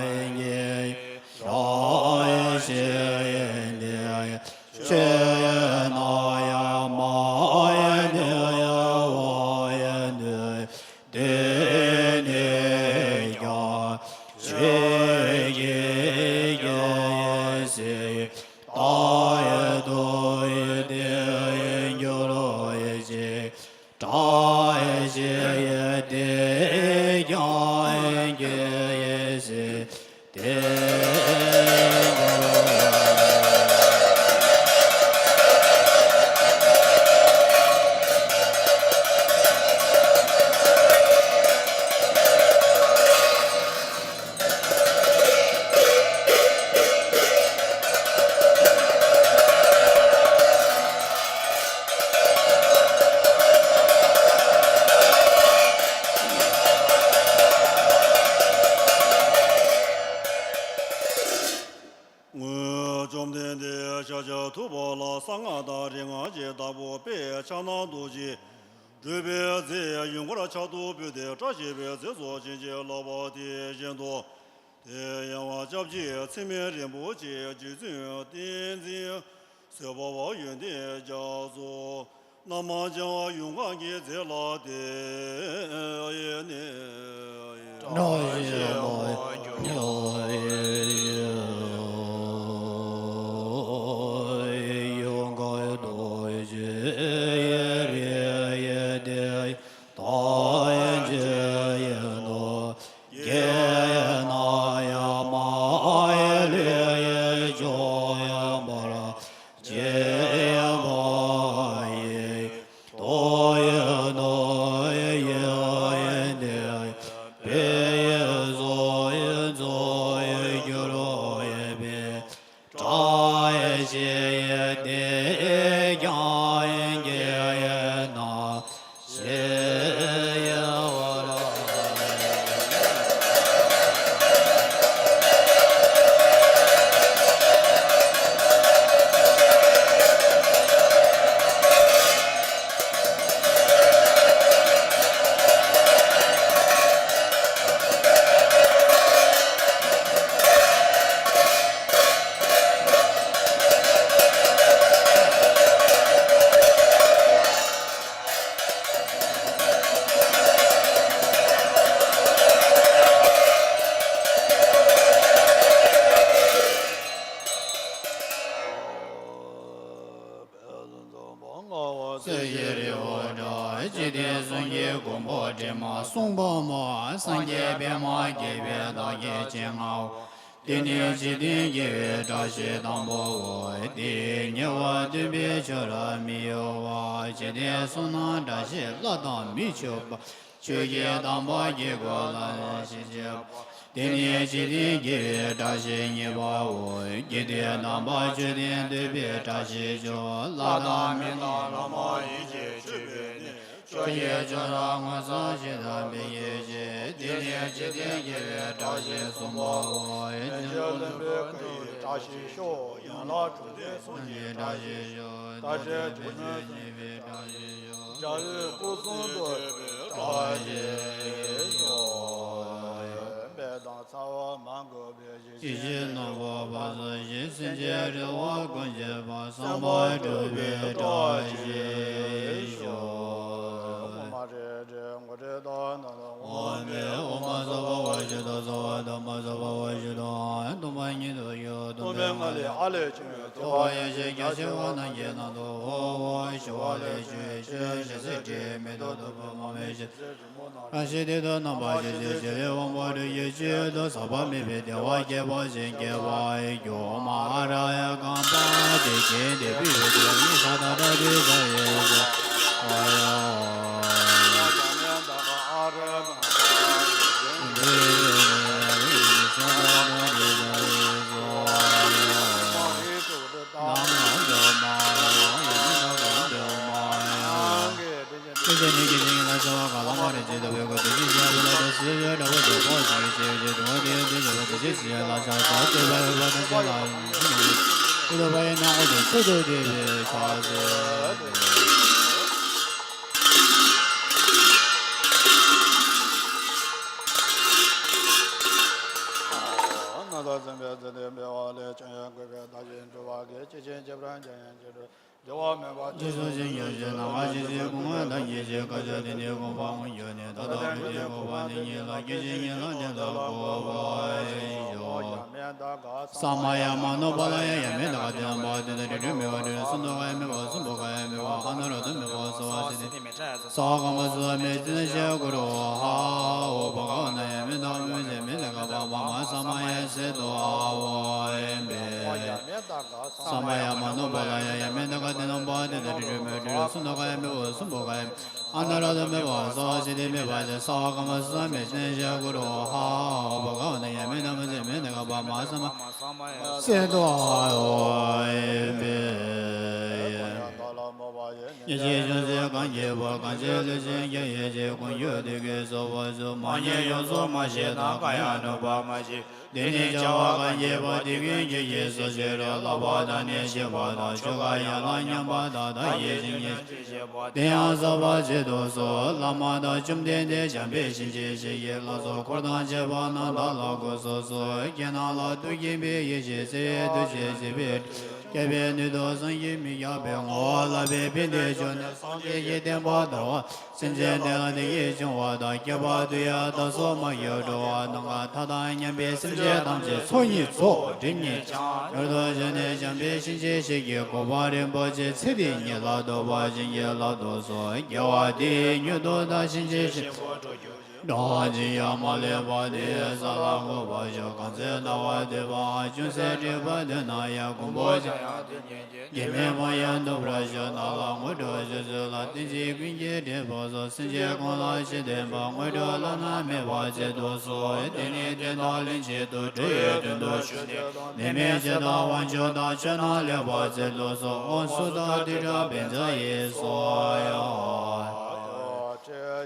བཞིན་གྱི་བཀྲ་ཤིས་དེས། ཆོས་རྣམས་མ་ནུབ་ཡུམ་སོགས་བདེ་བ་ཡི། དེ་ནས་ཀྱང་ཆོས་ཀྱི་ཡེ་ཤེས་རྟག་ཏུ་བརྟན་གྱུར་ཅིག། བཀྲ་ཤིས་དེས་ཀྱང་ཡེ་ཤེས་དེ། བཅོམ་ལྡན་འདས་ཤཱཀྱ་ཐུབ་པ་ལ་གསང་སྔགས་དང་རིག་སྔགས་ཀྱི་བདག་པོ་དཔལ་ཕྱག་ན་རྡོ་རྗེ་སྒྲུབ་པའི་རྫས་ཡུངས་ཀར་ཕྱག་ཏུ་ཕུལ་ཏེ། བཀྲ་ཤིས་པའི་ཚེ་སྲོག་བྱིན་གྱིས་བརླབས་པ་དེ་བཞིན་དུ། དེ་ཡང་སྐྱབས་ཀྱི་མཚན་མའི་རིན་པོ་ཆེ། རྗེ་བཙུན་བསྟན་འཛིན་བཟོད་པ་བ་ཡོན་ཏན་རྒྱ་མཚོ། ན་མ་བྱ་བ་ཡུངས་ཀར་གྱི་རྫས་ལ་བརྟེན་ནས། བཀྲ་ཤིས་པ། ཡུངས་ཀར་རྡོ་རྗེ་ཡི་རིགས་ཡི་དེ་ཐམས་ཅད་ཡིན་ནོ། དགེ་ན་ཡང་མ་ལུས་ཡིད་འཇོག་ཡང་བར་ཆད་པ་ཡི་དོ་ཡི་དོ་ཡི་ཡི་དེ་པའི་ཡི་སོ་ཡི་སོ་ཡི་རྒྱུ་རོ་ཡི་པའི། བཀྲ་ཤིས་དེས་ཀྱང་དགེ་ན་ཞེས་ཡོད་ར། སྲས་ཀྱི་རི་བོ་འདྲ། འཇིག་རྟེན་གསུམ་གྱི་མགོན་པོ་དྲི་མ་སྲུང་འཕགས་མ། སངས་རྒྱས་པདྨ་དགྱེས་པའི་བདག་གི་སྤྱན་སྔ་བ། དེ་ནས་འཇིག་རྟེན་དགེ་བའི་བཀྲ་ཤིས་དང་པོའོ། དེའི་ཉེ་བར་སྟོན་པའི་ཆོས་རབ་མི་གཡོ་བ། འཇིག་རྟེན་གསུམ་ན་བཀྲ་ཤིས་ལྷ་དང་མི་ཕྱུག་པ། ཆོས་ཀྱི་དམ་པ་དཀྱིལ་འཁོར་ལ་ཞེས་བྱ་བ། དེ་ནས་འཇིག་རྟེན་དགེ་བའི་བཀྲ་ཤིས་གཉིས་པའོ། དགེ་འདུན་དམ་པ་མཆོད་རྟེན་བསྟོད་པའི་བཀྲ་ཤིས་ཤོག་ལྷ་དང་མི་དང་བླ་མ་ཡིད་ཀྱིས་མཆོད་པའི་གནས། ཕྱོགས་བཞིར་ཕྱོགས་རིས་མངོན་སུམ་བཞི་དང་བདེ་གཤེགས་བཞི། དེ་ནས་འཇིག་རྟེན་དགེ་བའི་བཀྲ་ཤིས་གསུམ་པའོ། ཕན་ཕྱིར་ལྷུན་པོའི་སྐུ་ཡི་བཀྲ་ཤིས་ཤོག་ཡན་ལག་དྲུག་ལྡན་གསུམ་གྱི་བཀྲ་ཤིས་ཤོག་ལྟ་བྱེད་དྲི་མེད་བརྗིད་པའི་བཀྲ་ཤིས་ཤོག་འཇའ་ལུས་སྐུ་གསུམ་དུ་བཀྲ་ཤིས་ཤོག་འབད་དང་ཚ་བ་མ་གོས་པའི། ཡེ་ཤེས་ནོར་བུ་ཕ་ཟུར་བཞི། སེམས་ཅན་རེ་བ་ཀུན་བྱེད་པ། བསམ་པ་འགྲུབ་པའི་བཀྲ་ཤིས་ཤོག་ཨོཾ་མ་རེ་རེ་མགོ་རེ་དང་ན་ན་ཨོཾ་མས། ཨོཾ་མ་ས་བྷ་བ་ཤུདྡྷ་ས་བ་དྷཱ་མ་ས་བྷ་བ་ཤུདྡྷ། སྟོང་པ་ཉིད་དུ་གྱུར། སྟོང་པའི་ངང་ལས་ཨ་ལས་བྱུང་བའི་ཐུབ་པ་ཡེ་ཤེས་རྒྱ་ཆེ་བ་རྣམས་ཀྱི་ནང་དུ་ཧཱུྃ་ཧཱུྃ་ཞུ་བ་ལས་བྱུང་བའི་ཆུ་ཞལ་ཟས་དྲི་མེད་དུ་གཏུབས་པའི་མ་མོའི་ཞལ་ཟས་རི་མོ་ནང་། བཀྲ་ཤིས་དེ་དག་རྣམ་པར་ཤེས་ཤིང་། ཞི་བའི་དབང་པོ་སྤྲུལ་གྱི་ཆོས་དང་། ཟག་པ་མེད་པའི་བདེ་བ་སྐྱེད་པར་བྱེད། སྐྱེ་བ་ཡི་རྒྱུ་མ་ཧཱ་ར་ཡ་གམ་པ་དེ་བཞིན་ཏེ། བི་བི་ཏི་ནི་ས་ཏ་ཏ་ཏི་ས་ཡེ་ས་ཨ་ཡ། སེམས་ཅན་ནི་སྐད་ཅིག་ཉིད་ལ་སྐྱེ་བ་གང་ལ་མ་རིག་ཅིང་། ལྟ་བའི་སྒོ་དེ་བཞིན་གཤེགས་པ་ལ་དང་སྲིད་པའི་དགྲ་བོ་དེ་ཕོག་ཅིང་སྐྱེ་བའི་ཕྱིར། དུ་བ་དེ་ཡང་དེ་བཞིན་པ་དེ་བཞིན་གཤེགས་ལ་ཕྱག་འཚལ་ལོ། བསྟོད་པ་ཡི་བར་དུ་གཅིག་ལ་ཡང་མི་འགྱུར། ཨུ་ཏོ་བ་ཡི་སྣང་ངོ་དེ་ཚུལ་དུ་བསྟན་པའི་ཕྱག་འཚལ་ལོ། རྣམ་དག་འཛིན་པའི་འཛིན་ཏེ་འབད་བ་ལས། ཅུང་ཡང་གུས་པས་བདག་གཞན་སྒྲུབ་པ་གིས། ཇི་ཕྱིར་འཇིགས་པར་འཇིགས་ཡང་ཇི་ལྟར། བདེ་བ་མེད་པ་ཇི་སྲིད་ཞིག་མྱོང་ཞིང་། ན་བ་ཇི་སྲིད་ཀུན་དང་ཉེ་ཞིང་། སྐབས་སུ་དེ་ནས་དགོངས་པ་མངོན་གྱུར་ནས། ད་ལྟ་མུ་སྟེགས་འགོག་པ་འདི་ཉིད་ལ། སྐད་ཅིག་ཉིད་ལ་དེ་ལ་གུས་པར་ཞུ། ས་མ་ཡ། མ་ནུ་པ་ལ་ཡ། ཡ་མེད་ད་ག་དེ་དང་པ་དེ་དང་། དྲི་རོ་མེད་པ། དྲི་རོ་གསུམ་དུ་ག་ཡང་མེད་པ། གསུམ་པོ་ག་ཡང་མེད་པ། ཨ་ན་རོ་དོ་མེད་པ། ས་བ་ཤི་ཏི་མེད་ད། ས་བ་ག་མ་སུ་མེ་ཙི་ན་ཤ་གུ་རུ་ཧ་འོ་བ་ག་འོ་ན་ཡ་མེད་ད་ག་མེད་ཟེ་མེད་ད་ག་བ་མ་མ་ས་མ་ཡ་སེ་དོ་ཨ་བ་ཨེ་མེ། ས་མ་ཡ། མ་ནུ་པ་ལ་ཡ། ཡ་མེད་ད་ག་དེ་དང་པ་དེ་དང་། དྲི་རོ་མེད། དྲི་རོ་གསུམ་དུ་ག་ཡང་མེད་པ། གསུམ་པོ་ག་ཡང་མེད་པ། ཨ་ན་རོ་དོ་མེད་པ། ས་བ་ཤི་ཏི་མེད་པ། ས་བ་ག་མ་སུ་མེ་ཙི་ན་ཤ་གུ་རུ་ཧ་འོ་བ་ག་འོ་ན་ཡ་མེད་ད་མེད་ཟེ་མེད་ད་ག་བ་མ་ས་མ་སེ་དོ་ཨ་བ་ཨེ་མེ། ཡེ་ཤེས་ཅུང་ཟད་གང་སྐྱེས་པ། གང་ཕྱིར་ལུས་ཅན་གྱི་ཡེ་ཤེས་ཀུན་གྱི་བདེ་སྐྱིད་སོ་སོར་མ་ཉམས། ཡོངས་སུ་མ་ཤེས་དང་གང་ཡང་ནོར་བ་མ་མཆིས། དེ་ནས་བྱ་བ་གང་བགྱིས་པ་དེ་ཀུན་གྱི་རྗེས་སུ་ཞིག་རོ། ལག་པ་དང་ནི་བཞེས་པ་དང་། ཆོ་ག་ཡན་ལག་མཉམ་པ་དང་། བདག་གིས་བྱིན་གྱིས་བརླབ་པའི་ཕྱིར་བཞེས་པ་དེ་ཡང་བསགས་པར་བྱེད་དུ་གསོལ། བླ་མ་དང་བཅོམ་ལྡན་འདས་བྱམས་པའི་བྱིན་གྱིས་བརླབ་ཀྱི་ལག་སོགས་འཁོར་དང་བཅས་པ་རྣམས་དག་ལ་སྐུ་སོ་སོའི་སྤྱན་ལ་ཐུགས་མཁྱེན་པའི་ཡེ་ཤེས་བརྩེ་བའི་ཐུགས་རྗེས་བཞད་པའི། སྐྱེད་པའི་སྣོད་དུ་སངས་རྒྱས་མི་ཁྱབ་པའི་ངོ་བོ་ལ་བའི་ཕན་བདེའི་ཆོས་ནི། སངས་རྒྱས་ཀྱི་བསྟན་པ་དར་བ། སེམས་ཅན་དེ་ལ་བདེ་སྐྱིད་འབྱུང་བ་དང་། བསྐལ་པ་དུ་ཡང་བདག་སོགས་མ་གྱུར་འགྲོ་བ་རྣམས་ཀྱང་། མཐའ་དང་མཉམ་པའི་སེམས་ཅན་ཐམས་ཅད་ཚོགས་གཉིས་རྫོགས། སྒྲིབ་གཉིས་བྱང་། མྱུར་དུ་བྱོན་ནས་བྱམས་པའི་སྤྱན་མཆོག་ཞལ་གྱི་གོ་འཕང་རིན་པོ་ཆེ་ཚེ་འདིར་ཉིད་ལ་ཐོབ་པར་བྱིན་གྱིས་བརླབ་ཏུ་གསོལ། དགེ་བ་འདི་ཡིས་མྱུར་དུ་བདག་སེམས་ཅན་ཞི་བར་འགྲོ་གྱུར་ཅིག། འགྲོ་བ་ཅི་ཡང་མ་ལུས་པ། དེ་ཡི་ས་ལ་འགོད་པར་ཤོག། གང་ཚེ་ཟླ་བ་བདུན་པའམ་ཅུང་ཟད་འགྲིབ་པ་དེ་ན་ཡང་། མགོན་པོ་འཇམ་དབྱངས་དེ་ཉིད་ཀྱིས། འགལ་མེད་མ་ཡལ་ཐོབ་པར་ཤོག། ནགས་ལ་དངོས་གྲུབ་ཞིག་གསོལ་ལ། བསྟན་འཛིན་ཀུན་གྱི་སྒྲུབ་པ་སོགས། སེམས་ཅན་ཀུན་ལ་ཆོས་སྟོན་པ། དངོས་གྲུབ་བླ་ན་མེད་པ་སྩལ་དུ་གསོལ། དེ་ནས་དེ་དག་ལན་གཅིག་ཏུ། འགྲོ་བའི་དོན་དུ་ཞུགས་ཏེ། ནད་མེད་ཚེ་དང་དབང་ཕྱུག་དང་། ཕྱི་ནང་ལེགས་པར་སྩལ་དུ་གསོལ། ཨོཾ་སུ་ཏ་ཏི་ཏྲ་བཛྲ་ཡེ་སྭཱ་ཧཱ།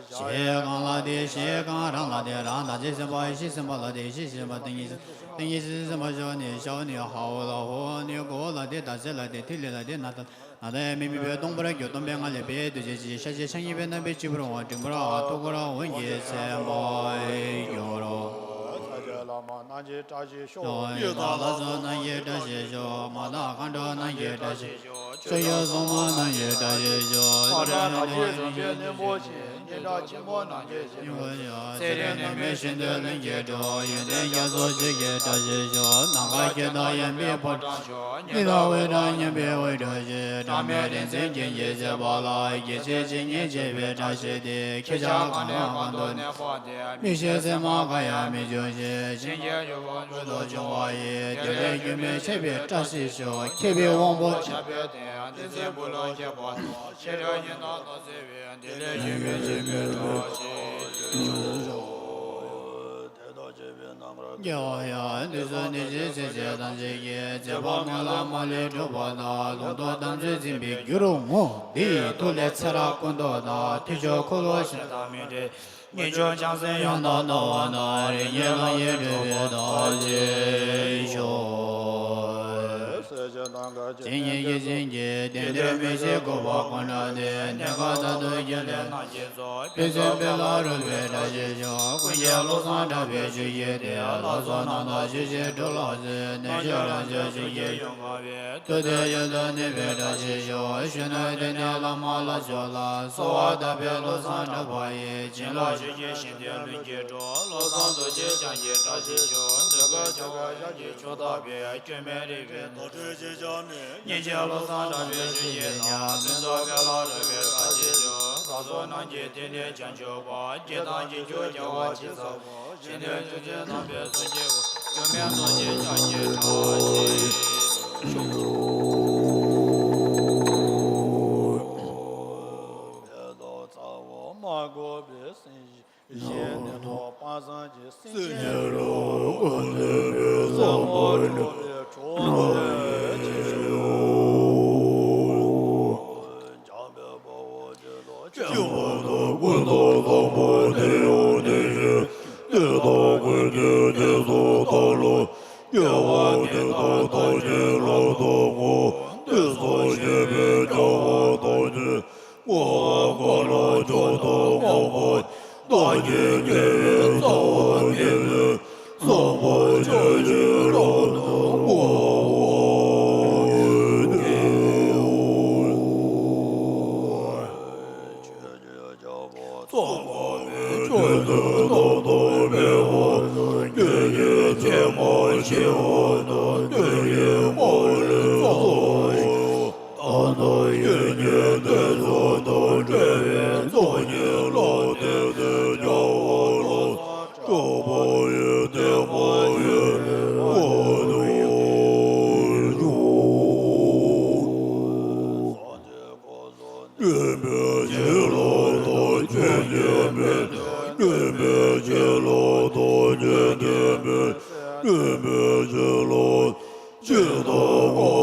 ཞེས་གང་ལ་དེ། ཞེས་གང་རང་ལ་དེ། རང་བདག་བཅས་སེམས་དཔའ་ཡེ་ཤེས་སེམས་དཔའ་ལ་དེ། ཡེ་ཤེས་སེམས་དཔའ་ཏིང་ངེ་འཛིན། ཏིང་ངེ་འཛིན་སེམས་དཔའ་ཤར་བ་ནི། ཤར་བ་ནི་ཧ་ཨོ་ལ། ཧོ་ནི་གོ་བོ་ལ་དེ། དག་ཆ་ལ་དེ། ཐིག་ལེ་ལ་དེ། ན་ད་ན་ད་ཡང་མི་དམིགས་པའི་སྟོང་པར་གྱུར། སྟོང་པའི་ངང་ལས་འཕེལ་བའི་འདུ་བྱེད་ཆེ་ཞིང་། ཤར་ཕྱོགས་ཕྱག་གཉིས་པའི་རྣམ་པའི་སྤྱི་བོར་འོང་། མགྲིན་པར་ཨཱཿ་ཐུགས་ཀར་འོད་ཀྱི་མཚན་པ་གྱུར། ས་སྐྱ་བླ་མ་རྣམས་ཀྱི་བཀྲ་ཤིས་ཤོག། གཡུ་དང་ལྷ་ཚོགས་རྣམས་ཀྱི་བཀྲ་ཤིས་ཤོག། མ་དང་མཁའ་འགྲོ་རྣམས་ཀྱི་བཀྲ་ཤིས་ཤོག། ཆོས་སྐྱོང་སྲུང་མ་རྣམས་ཀྱི་བཀྲ་ཤིས་ཤོག། ཕོ་བྲང་དག་གི་རིན་ཆེན་སྙིང་པོ་ཆེ། སྙན་གྲགས་ཆེན་པོ་རྣམས་ཀྱི་ཞལ་དུ་ཕོག། ཚེ་རིང་ནད་མེད་ཤིན་ཏུ་ལྷུན་གྱིས་གྲུབ། ཡོན་ཏན་རྒྱ་མཚོ་ཆོས་ཀྱི་བཀྲ་ཤིས་ཤོག། ནམ་མཁའ་ཁྱོན་བསྡམས་ཡངས་པའི་ཕོ་བྲང་ཤོག། སྙིང་དང་དབུས་དང་མཉམ་པའི་དབུས་བཀྲ་ཤིས། བཀྲ་མའི་རིག་འཛིན་རྒྱན་གྱིས་མཛེས་པ་ལ། རྒྱལ་སྲས་བྱེད་སྙིང་རྗེ་བའི་བཀྲ་ཤིས་ཏེ། ཁྱེད་ཅག་གང་ནས་གང་དུ་གནས་པ་དེར། མི་ཤེས་ཟེར་མ་གང་ཡང་མི་འབྱུང་ཞིང་། གཤིན་རྗེའི་སྒྲུབ་པ་མྱུར་དུ་འབྱུང་བ་ཡི། བདེ་ལེགས་མྱུར་མེད་ཆེ་བའི་བཀྲ་ཤིས་ཤོག། མཁས་པའི་དབང་པོ་ཁྱབ་པའི་སྟེང་། བསྟན་འཛིན་བུ་ལོན་ཁྱད་པར་དུ། ཤེས་རབ་སྙིང་ཐག་ཏུ་གསལ་བའི། བདེ་ལེགས་མྱུར་མེད་ཆེ་བའི་བཀྲ་ཤིས་ཤོག། དེ་དག་བྱེད་པའི་རྣམ་དཀར་དགེ་བ་ཡང་། དུས་གསུམ་གནས་བཞིའི་སྲས་བཅས་ཐམས་ཅད་ཀྱི། མཛད་པ་སྨོན་ལམ་མ་ལུས་འགྲུབ་པ་དང་། ལུང་རྟོགས་དམ་ཚུལ་འཛིན་པའི་རྒྱུ་རུ་བསྔོ། དེ་ཡི་ཐུགས་ལས་ཚེ་རབས་ཀུན་ཏུ་བདག། ཐེག་མཆོག་འཁོར་ལོ་བཤགས་དང་མི་འབྲལ། དངོས་གྲུབ་བྱང་སེམས་ཡང་དག་སྣང་བ་དང་། རིགས་ངེས་ལམ་ཡིན་གྲུབ་པའི་རྟགས་ཤིག་ཤོག། སེམས་ཅན་ཐམས་ཅད་ཀྱི་སེམས་ཀྱི་དོན་དུ་མི་ཤེས་འགོག་པ་ཀུན་བྲལ་ཏེ། གནས་སྐབས་མཐར་ཐུག་རྒྱུན་ལས་རྣམས་ཀྱི་ཚོགས། ཕུན་སུམ་ཚོགས་པ་ལ་རོལ་པའི་བཀྲ་ཤིས་ཤོག། ཀུན་མཁྱེན་བློ་བཟང་གྲགས་པའི་ཆོས་ཀྱི་གཏེར། ལྷ་ཚོགས་རྣམས་དང་ཆོས་ཀྱི་གྲུབ་རླབས་ཀྱི། རྣལ་འབྱོར་རབ་འབྱམས་ཆོས་ཀྱི་ཡུམ་གང་བའི། ཐུགས་རྟེན་ཡུན་དུ་གནས་པའི་བཀྲ་ཤིས་ཤོག། གཞོན་ནུ་དེ་ནས་བླ་མ་ལྷ་མཆོག་ལ། གསོལ་བ་བཏབ་པའི་བློ་བཟང་གྲགས་པ་ཡི། བྱིན་རླབས་ཆོས་ཀྱི་ཤིང་རྟའི་ལྷུན་གྱིས་གྲུབ། བློ་བཟང་རྡོ་རྗེ་འཆང་གི་བཀྲ་ཤིས་ཤོག། འདོད་དགུའི་བྱ་བ་ཞབས་ཀྱིས་ཕྱག་བཏབ་པའི། སྐྱོན་མེད་རིག་པའི་དྭ་ཕྲུག་ཅེས་བྱ་ནི། སྙིང་རྗེ་བློ་བཟང་གྲགས་པའི་ཆོས་ཀྱི་ཉམས། ཕུན་ཚོགས་དཔལ་ལ་རོལ་པའི་བཀྲ་ཤིས་ཤོག། བདག་སོགས་རྣམས་ཀྱི་རྟེན་འདིར་བྱང་ཆུབ་པ། བགྱིས་དང་བགྱིད་འགྱུར་རྒྱལ་བ་ཆེ་ཚང་པོ། གཞན་དོན་ཐུགས་བརྩེ་རྣམ་པའི་གསུང་གཅིག་པུ། སྐྱོན་མེད་རྫོགས་ཆེན་ཕྱག་རྒྱའི་བཀྲ་ཤིས་ཤོག། ཕན་དང་ཚ་བ་མ་གོས་པའི་སེམས་ཤིང་། གཞན་ནི་ཐོབ་པ་སངས་རྒྱས་སེམས་ཅན་རོ། ཀུན་ནས་པའི་བསམ་པ་འགྲུབ་པའི་གྲོགས་སུ་ཡིད་ཆེས་ཤོག། འཇམ་དཔལ་དཔའ་བོས་བྱིན་རླབས་ཆེ་བ་དང་། ཀུན་ཏུ་བཟང་པོ་དེ་ཡང་དེ་བཞིན་ཏེ། དེ་དག་ཀུན་གྱི་རྗེས་སུ་བདག་སློབ་ཅེས་པ། དེ་དག་བདག་གིས་བློ་མཐུན་བསྔོ། དེ་སོགས་བཞེད་པའི་བྱ་བ་ཐམས་ཅད། བསྔོ་བ་ཀུན་ལ་མཆོག་ཏུ་བསྔགས་པ། བདག་གི་དགེ་བའི་རྩ་བ་ཉིད་ནི། བསམ་པ་ཆོས་ཀྱི་རབ་ཏུ་བསྔོ་བ་ཡིན་ཏེ། ཆོས་ཀྱི་བྱ་བ་ཚོགས་པ་མེད། ཆོས་ཚུལ་རྣམ་དག་མེད་པ་དང་། སྐད་ཅིག་ཚད་མ་ཞི་བ་དང་། དུས་ཀྱི་མ་ལུས་རྩ་བ་ཡི། ད་ལྟ་ཡིད་ཀྱི་གཏད་སོ་དང་། བྲལ་བའི་ཚོགས་གཉིས་ལ་བརྟེན་ཏེ། བྱ་བ་ལ་སོགས་པ་ཡི་བརྟན་པ་ཡོད་པའི་དབང་དུ་གྱུར། སྟོན་པའི་བྱིན་རླབས་དང་། ཆོས་ཉིད་མེད་དེ། སྟོན་པའི་བྱིན་རླབས་དང་། ཉན་ཐོས་མེད། སྟོན་པའི་བྱིན་རླབས། ཇི་ལྟར་བསྔོ་